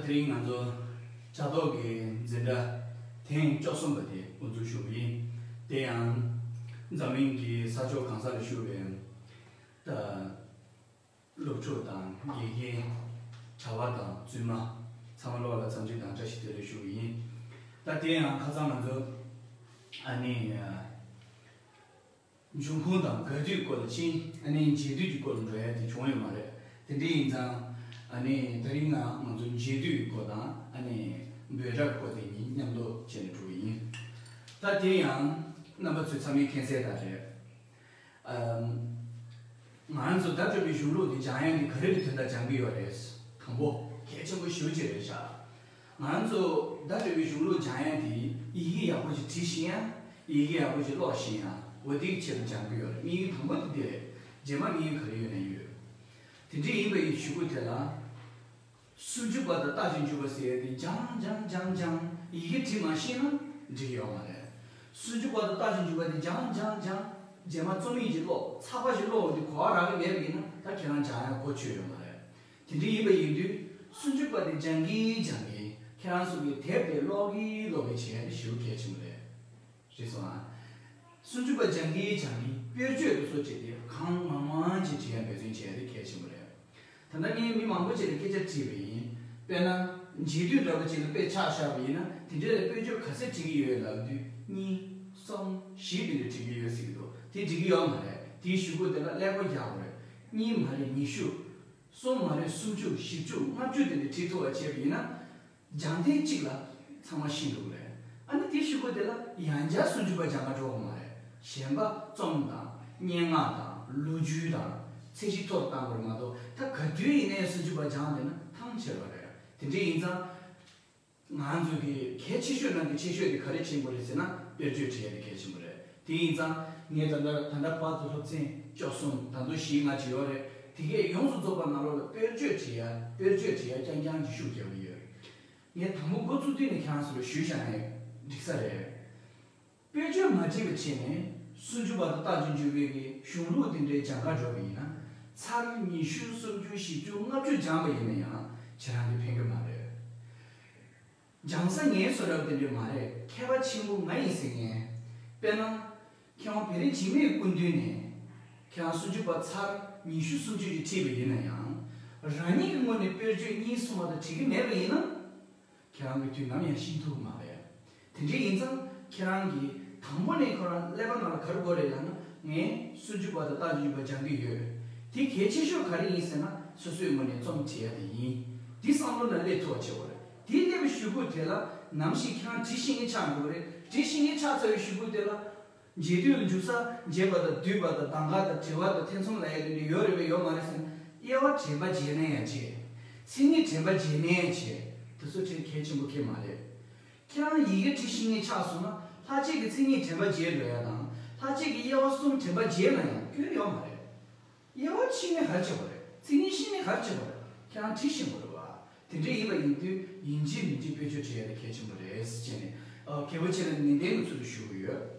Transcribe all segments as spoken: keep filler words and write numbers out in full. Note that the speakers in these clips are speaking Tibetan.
དེ་རིང་ང་ཚོ་ཕྱག་ཐོག་གི་འཛིན་གྲྭ་ཐེངས་བཅུ་གསུམ་པ་དེ་དབུ་འཛུགས་ཞུ་གི་ཡིན། དེ་ཡང་འཛམ་གླིང་གི་ས་ཕྱོགས་གང་ས་ལ་བཞུགས་པའི་ད་སློབ་ཕྲུག་དང་དགེ་རྒན། གྲྭ་པ་དང་བཙུན་མ་ཚང་མ་ལོག་ལ་འཚམས་འདྲི་དང་བཀྲ་ཤིས་བདེ་ལེགས་ཞུ་གི་ཡིན། ད་དེ་ཡང་ཁ་སང་ང་ཚོ་ཨ་ནི་འབྱུང་ཁུངས་དང་དགའ་དུས་སྐོར་ལ་ཕྱིན། ཨ་ནི་མཇལ་དུས་ཀྱི་སྐོར་ལ་འགྲོ་ཡ་དེ་བྱུང་ཡོད་མ་རེད། དེ་འདྲ་ཡིན་ཙང་ཨ་ནི་དེ་རིང་ང་ང་ཚོ་མཇལ་དུས་ཀྱི་སྐོར་དང་ཨ་ནི་འབོད་སྒྲ་སྐོར་དེ་གཉིས་མཉམ་དུ་བྱས་ནས་འགྲོ་གི་ཡིན། ད་དེ་ཡང་རྣམ་པ་ཚོས་ཚང་མས་མཁྱེན་གསལ་ལྟར་རེད། ཨམ། ང་རང་ཚོ་བརྡ་སྤྲོད་པའི་གཞུང་ལུགས་འདི་སྦྱང་ཡ་འདི་ག་རེ་གི་དོན་དག་སྦྱང་གི་ཡོད་རེད། དང་པོ་གལ་ཆེན་པོ་ཞེ་པོ་ཅིག་རེད་ཤག་ང་རང་ཚོ་བརྡ་སྤྲོད་པའི་གཞུང་ལུགས་སྦྱང་ཡ་འདི་ཡི་གེ་ཡག་པོ་ཅིག་བྲིས་ཤེས་ཡ། ཡི་གེ་ཡག་པོ་ཅིག་ཀློག་ཤེས་ཡ། འོ་དེ་གི་ཆེད་དུ་སྦྱང་གི་ཡོད་རེད། དམིགས་ཡུལ་དང་པོ་དེ་འདི་རེད། རྗེས་མ་དམིགས་ཡུལ་ག་རེ་ཡོད་ན་ཡོད། དེ་འདྲ་ཡིན་པ་ཡི་གཞུག་གུ་དེ་ལ། སུམ་ཅུ་པ་དང་རྟགས་ཅན་འཇུག་པ་ཟེར་ཡ་དེ་སྦྱང་སྦྱང་སྦྱང་སྦྱང་ཡི་གེ་བྲིས་མ་ཤེས་ན་འགྲིག་གི་ཡོད་མ་རེད། སུམ་ཅུ་པ་དང་རྟགས་ཅན་འཇུག་པ་དེ་སྦྱང་སྦྱང་སྦྱང་རྗེས་མ་རྩོམ་ཡིག་ཅིག་ཀློག་ཚགས་པར་ཞིག་ཀློག་འོ་དེ་གོ་བ་རག་གི་མེད་པ་ཡིན་ན་ད་ཁྱེད་རང་སྦྱང་ཡ་གོ་ཆོད་ཡོད་མ་རེད། དེ་འདྲ་ཡིན་པ་ཡིན་དུས་སུམ་ཅུ་པ་དེ་སྦྱང་གིན་སྦྱང་གིན་ཁྱེད་རང་ཚོ་གི་དེབ་དེ་ཀློག་གིན་ཀློག་གིན་བྱེད་ཡ་དེ་ཞེ་པོ་གལ་ཆེན་པོ་རེད། རེད་སོང་ཨ། སུམ་ཅུ་པ་སྦྱང་གིན་སྦྱང་གིན་དཔེར་བརྗོད་དུ་སོགས་བྱས་ཏེ་གང་མང་མང་ཅིག་བྲིས་ཡ་འབད་བརྩོན་བྱས་ཏེ་གལ་ཆེན་པོ་རེད། ད་ལྟ་ངས་མི་མང་པོ་ཅིག་ལ་སྐད་ཆ་དྲིས་པ་ཡིན། དཔེར་ན། མཇལ་དུས་འདྲ་པོ་ཅིག་ལ་དཔེ་ཆ་བཞག་པ་ཡིན་ན་དེ་འདྲ་ལ་དཔེར་བརྗོད་ག་ཚད་བྲིས་ཀྱི་ཡོད་ལབ་དུས་གཉིས། གསུམ། བཞི་དེ་འདྲ་བྲིས་ཀྱི་ཡོད་ཟེར་གྱི་འདུག་དེ་འགྲིག་གི་ཡོད་མ་རེད། དེའི་གཞུག་གུ་དེ་ལ་ཀླད་ཀོར་རྒྱག་དགོས་རེད། གཉིས་མ་རེད་ཉི་ཤུ། གསུམ་མ་རེད་སུམ་ཅུ། བཞི་བཅུ། ལྔ་བཅུ་དེ་འདྲ་བྲིས་ཐུབ་པ་བྱས་པ་ཡིན་ན། སྦྱང་ཐེངས་གཅིག་ལ་ཚང་མ་ཤེས་འགྲོ་གི་རེད། ཨ་ནི་དེའི་གཞུག་གུ་དེ་ལ་ཡང་བསྐྱར་སུམ་ཅུ་པ་སྦྱང་ག་འགྲོ་དགོས་མ་རེད། གཞན་པ་རྩོམ་དང་སྙན་ངག་དང་ལོ་རྒྱུས་དང་ཚད་གཞི་མཐོ་རུ་གཏང་དགོས་རེད་མ་གཏོགས་ད་ག་དུས་ཡིན་ནའི་སུམ་ཅུ་པ་སྦྱང་བསྡད་ན་ཐང་ཆད་པ་རེད། དེ་འདྲ་ཡིན་ཙང་། ང་ཚོ་གི་གལ་ཆེ་ཤོས་ནང་གི་ཆེ་ཤོས་དེ་ག་རེ་ཆེན་པོ་རེད་ཟེར་ན་དཔེར་བརྗོད་བྲིས་ཡ་དེ་གལ་ཆེན་པོ་རེད། དེ་ཡིན་ཙང་ངས་ད་ལྟ་ད་ལྟ་བར་དུ་སློབ་ཚན་བཅུ་གསུམ་ད་དུང་བཞི་ལྔ་བྱས་ཡོད་རེད། དེ་གས་ཡོངས་སུ་རྫོགས་པ་ནང་ལོགས་ལ་དཔེར་བརྗོད་བྲིས་ཡ་དཔེར་བརྗོད་བྲིས་ཡ་རྐྱང་རྐྱང་གི་ཤུགས་རྒྱབ་ཀྱི་ཡོད། ངས་དང་པོ་འགོ་ཚུགས་དུས་ནས་ཁྱེད་རང་ཚོ་ལ་ཞུས་བཞག་ནས་འགྲིག་ས་རེད། དཔེར་བརྗོད་མ་བྲིས་པ་བྱས་ནས་སུམ་ཅུ་པ་དང་རྟགས་ཅན་འཇུག་པའི་གི་གཞུང་ལུགས་དེ་འདྲའི་སྦྱང་ག་འགྲོ་བ་ཡིན་ན་ཚར་ཉི་ཤུ་སུམ་ཅུ་བཞི་བཅུ་ལྔ་བཅུ་སྦྱངས་པ་ཡིན་ན་ཡང་ཁྱེད་རང་གི་ཕན་གི་མ་རེད། སྦྱང་ས་ངའི་བཟོ་འདྲ་དེ་འདྲ་མ་རེད། མཁས་པ་ཆེན་པོ་ང་ཡིན་ཟེར་མཁན། དཔེར་ན། མཁས་དབང་བེ་རི་འཇིགས་མེད་སྐུ་མདུན་ནས་ཁྱེད་རང་སུམ་ཅུ་པ་ཚར་ཉི་ཤུ་སུམ་ཅུ་ཅིག་ཁྲིད་པ་ཡིན་ན་ཡང་། རང་ཉིད་ཀྱི་ངོས་ནས་དཔེར་བརྗོད་གཉིས་གསུམ་མ་གཏོགས་བྲིས་ཀྱི་མེད་པ་ཡིན་ན། ཁྱེད་རང་གིས་དུས་ནམ་ཡང་ཤེས་ཐུབ་ཀྱི་མ་རེད། དེ་འདྲ་ཡིན་ཙང་ཁྱེད་རང་གིས་དང་པོ་ནས་ཁོ་རང་ཀླད་པ་ནང་ལ་ག་རེ་དགོས་རེད་ལབ་ན། ངས་སུམ་ཅུ་པ་དང་རྟགས་ཅན་འཇུག་པ་སྦྱང་གི་ཡོད། དེ་གལ་ཆེ་ཤོས་ག་རེ་ཡིན་ཟེར་ན་སོ་སོའི་ངོས་ནས་རྩོམ་བྲིས་ཡ་དེ་ཡིན། འདི་བསམ་བློ་ནང་སླེབས་ཐུབ་པ་བྱེད་དགོས་རེད། དེ་སླེབས་པའི་གཞུག་གུ་དེ་ལ་ནམ་ཞིག་ཁྱེད་རང་བྲིས་ཤེས་མཁན་ཆགས་འགྲོ་གི་རེད། བྲིས་ཤེས་མཁན་ཆགས་ཚར་བའི་གཞུག་གུ་དེ་ལ། མཇལ་དུས་ལ་འཇུག་ས་མཇལ་བ་དང་བསྡུས་པ་དང་གདམ་ག་དང་དྲི་བ་དང་ཐེ་ཚོམ་ལབ་ཡ་དེ་འདྲ་ཡོད་རེད་པས་ཡོད་མ་རེད་ཟེར་ན། དབྱེ་བ་དྲན་པ་བརྗེད་ན་ཡང་བརྗེད། མཚན་ཉིད་དྲན་པ་བརྗེད་ན་ཡང་བརྗེད། དེ་ཚོ་དེ་གལ་ཆེན་པོ་གང་ཡང་མ་རེད། ཁྱེད་རང་ཡི་གེ་བྲིས་ཤེས་མཁན་ཆགས་སོང་ན་ལྷག་བཅས་ཀྱི་མཚན་ཉིད་དྲན་པ་བརྗེད་འགྲོ་ཡ་དང་ལྷག་བཅས་ཀྱི་དབྱེ་བ་གསུམ་དྲན་པ་བརྗེད་ན་ཡང་སྐྱོན་ཡོད་མ་རེད། དབྱེ་བ་ཕྱེ་ནས་ག་རེ་བྱེད་དགོས་རེད། མཚན་ཉིད་ཤེས་ནས་ག་རེ་བྱེད་དགོས་རེད། ཁྱེད་རང་བྲིས་ཤེས་དགོས་རེད་བ། དེ་འདྲ་ཡིན་པ་ཡིན་དུས་ཡིན་གཅིག་མིན་གཅིག་དཔེར་བརྗོད་བྲིས་ཡ་དེ་གལ་ཆེན་པོ་རེད་ཟེར་བྱས་ནས། ཨ། གལ་པོ་ཆེ་ལ་ནན་ཏན་གྱི་ཚུལ་དུ་ཞུ་གི་ཡོད།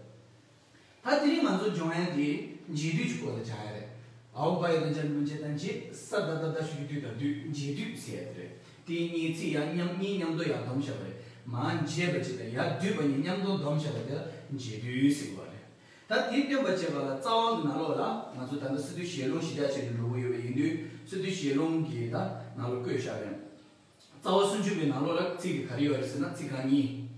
ད་དེ་རིང་ང་ཚོ་སྦྱོང་ཡ་དེ་མཇལ་དུས་ཀྱི་སྐོར་ལ་སྦྱང་ཡ་རེད། ཨའོ་བ་ཡ་དང་འཇམ་དང་འཇེ་དང་འཇེ་ས་ད་ད་ད་ཞུ་གི་དུས་དང་དུས་མཇལ་དུས་ཟེར་ཡ་དེ་རེད། དེ་གཉིས་ཚིག་ཡ་མཉམ་གཉིས་མཉམ་དུ་ཡར་སྡོམ་བཞག་པ་རེད། མ་མཇལ་བ་ཅིག་དང་ཡར་བསྡུས་པ་གཉིས་མཉམ་དུ་སྡོམ་བཞག་པ་དེ་ལ་མཇལ་དུས་ཟེར་གྱི་ཡོད་རེད། ད་དེ་སྟོན་པ་བྱེད་པ་ལ་རྩ་བ་གི་ནང་ལོགས་ལ་ང་ཚོ་ད་ལྟ་སི་ཏུ་ཞལ་ལུང་གཞི་བཞག་བྱས་ནས་འགྲོ་གི་ཡོད་པ་ཡིན་དུས་སི་ཏུ་ཞལ་ལུང་གི་ད་ནང་ལོགས་བཀོད་བཞག་པའི་རྩ་བ་སུམ་ཅུ་པའི་ནང་ལོགས་ལ་ཚིག་དེ་ག་རེ་ཡོད་རེད་ཟེར་ན་ཚིག་རྐང་གཉིས།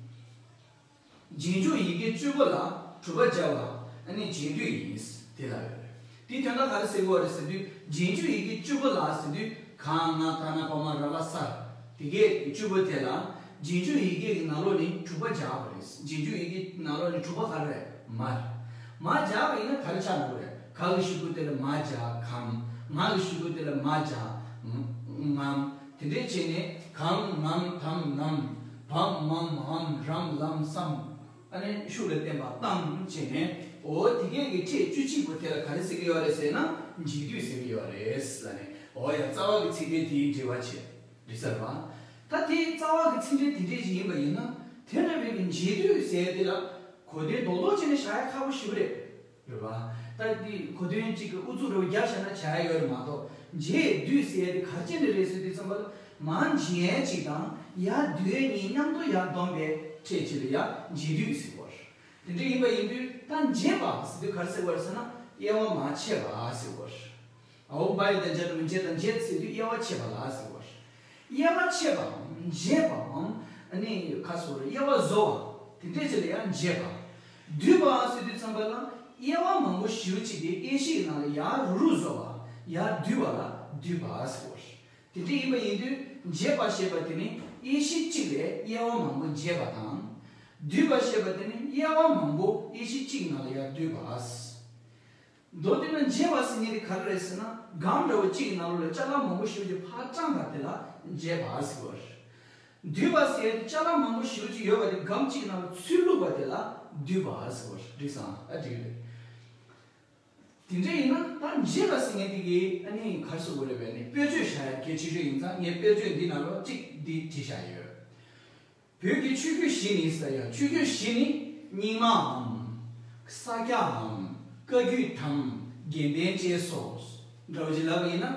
རྗེས་འཇུག་ཡི་གེ་བཅུ་པོ་ལ་དྲུག་པ་སྦྱར་བ་ཨ་ནི་མཇལ་དུས་ཡིན། དེ་ལ་ཡོད་རེད། དེའི་དོན་དག་ག་རེ་ཟེར་གྱི་ཡོད་རེད་ཟེར་དུས་རྗེས་འཇུག་ཡི་གེ་བཅུ་པོ་ལ་ཟེར་དུས་ག་ང་ད་ན་བ་མ་ར་ལ་ས་དེ་གའི་བཅུ་པོ་དེ་ལ་རྗེས་འཇུག་ཡི་གེ་གི་ནང་ལོགས་ནས་དྲུག་པ་སྦྱར་བ་རེད། རྗེས་འཇུག་ཡི་གེ་ནང་ལོགས་ནས་དྲུག་པ་ག་རེ་རེད། མ་རེད། མ་སྦྱར་བ་ཡིན་ན་ག་རེ་ཆགས་འགྲོ་གི་རེད། ག་གི་གཞུག་གུ་དེ་ལ་མ་སྦྱར་གམ། ང་གི་གཞུག་གུ་དེ་ལ་མ་སྦྱར་ངམ། དེ་འདྲས་བྱས་ནས་གང་ངམ་དམ་ནམ་བམ་མམ་འམ་རམ་ལམ་སམ། ཨ་ནི་ཤུགས་ལ་བརྟེན་པ་དང་བྱས་ནས་འོ་དེ་གས་ཀྱི་ཕྲད་བཅུ་གཅིག་པོ་དེ་ལ་ག་རེ་ཟེར་གྱི་ཡོད་རེད་ཟེར་ན་མཇལ་དུས་ཟེར་གྱི་ཡོད་རེད་ལབ་ནས། འོ་ཡ། རྩ་བ་གི་ཚིག་ཕྲད་དེའི་འགྲེལ་བ་བྱས། འགྲིག་ས་རེད་བ། ད་དེ་རྩ་བ་གི་ཚིག་ཕྲད་དེ་འདྲས་ཞིག་ཡིན་པ་ཡིན་ན་དེ་འདྲ་བའི་གི་མཇལ་དུས་ཟེར་དེ་ལ་གོ་དོན་རྡོག་རྡོག་བྱས་ནས་བཞག་ཡ་ཁག་པོ་ཞེ་པོ་རེད། རེད་བ། ད་ ད་འདི་གོ་དོན་གཅིག་གི་ཨུ་ཚུགས་རེ་བ་རྒྱག་བཞག་ན་བྱ་ཡ་ཡོད་རེད་མ་གཏོགས། འཇལ་སྡུད་ཟེར་ཡ་དེ་ག་རེ་བྱས་ནས་རེད་ཟེར་དུས་ཙམ་པ་ལ། མར་འཇལ་ཡ་གཅིག་དང་ཡར་སྡུད་ཡ་གཉིས་མཉམ་དུ་ཡར་བསྡོམས་པའི་ཕྲད་ཅིག་ལ་ཡར་འཇལ་སྡུད་ཟེར་བ་རེད། དེ་འདྲ་ཡིན་པ་ཡིན་དུས་ད་འཇལ་བ་ཟེར་དུས་ག་རེ་ཟེར་བ་རེད་ཟེར་ན། དབྱེ་བ་མར་ཕྱེ་བ་ཟེར་བ་རེད། འོ་བ་ཡི་དང་འཇལ་དང་མི་འཇལ་དང་འཇལ་ཟེར་དུས་དབྱེ་བ་ཕྱེ་བ་ལ་ཟེར་བ་རེད། དབྱེ་བ་ཕྱེ་བའམ་འཇལ་བའམ། ཨ་ནི་ཁ་སོ་རེ་དབྱེ་བ་བཟོ་བ་དེ་འདྲས་ཅིག་ལ་ཡང་འཇལ་བ། སྡུད་པ་ཟེར་དུས་ཙམ་པ་ལ་དབྱེ་བ་མང་པོ་ཞེ་པོ་ཅིག་གི་དབྱེ་གཞིའི་ནང་ལ་ཡར་རུག་རུག་བཟོ་བ། ཡར་བསྡུས་པ་ལ་སྡུད་པ་ཟེར་བ་རེད། དེ་འདྲས་ཡིན་པ་ཡིན་དུས་འཇལ་བ་ཞེས་པ་དེ་ནི་དབྱེ་གཞི་གཅིག་ལས་དབྱེ་བ་མང་པོ་འཇལ་བ་དང་། སྡུད་པ་ཞེས་པ་དེ་ནི་དབྱེ་བ་མང་པོ་དབྱེ་གཞི་གཅིག་ནང་ལ་ཡར་བསྡུས་པ། མདོར་བསྡུས་ན་འཇལ་བ་ཟེར་མཁན་དེ་ག་རེ་རེད་ཟེར་ན། སྒམ་འདྲ་བོ་གཅིག་གི་ནང་ལོགས་ལ་ཅ་ལག་མང་པོ་ཞེ་པོ་ཅིག་ཕར་བཀྲམ་པ་དེ་ལ་འཇལ་བ་ཟེར་བ་རེད། སྡུད་པ་ཟེར་ཡ་དེ་ཅ་ལག་མང་པོ་ཞེ་པོ་ཅིག་ཡོད་པ་དེ་སྒམ་གཅིག་ནང་ལ་ཚུར་བླུགས་པ་དེ་ལ་སྡུད་པ་ཟེར་བ་རེད། འགྲིག་སོང་ཨ། འགྲིག་རེད། དེ་འདྲ་ཡིན་ན་ད་འཇལ་བ་ཟེར་མཁན་དེ་གི་ཨ་ནི་ག་རེ་ཟེར་དགོས་རེད་པས། ནི་དཔེར་བརྗོད་བྱ་ཡ་གལ་ཆེ་ཤོས་ཡིན་ཙང་ངས་དཔེར་བརྗོད་འདི་ནང་ལོགས་གཅིག་འདི་བྲིས་བཞག་ཡོད། བོད་ཀྱི་ཆོས་བརྒྱུད་བཞི་ནི་ཟེར་ཡ། ཆོས་བརྒྱུད་བཞི་ནི་རྙིང་མའམ། ས་སྐྱའམ། བཀའ་བརྒྱུད་དམ། དགེ་ལྡན་བཅས་སོ། འདྲ་བོ་ཅིག་ལབ་པ་ཡིན་ན།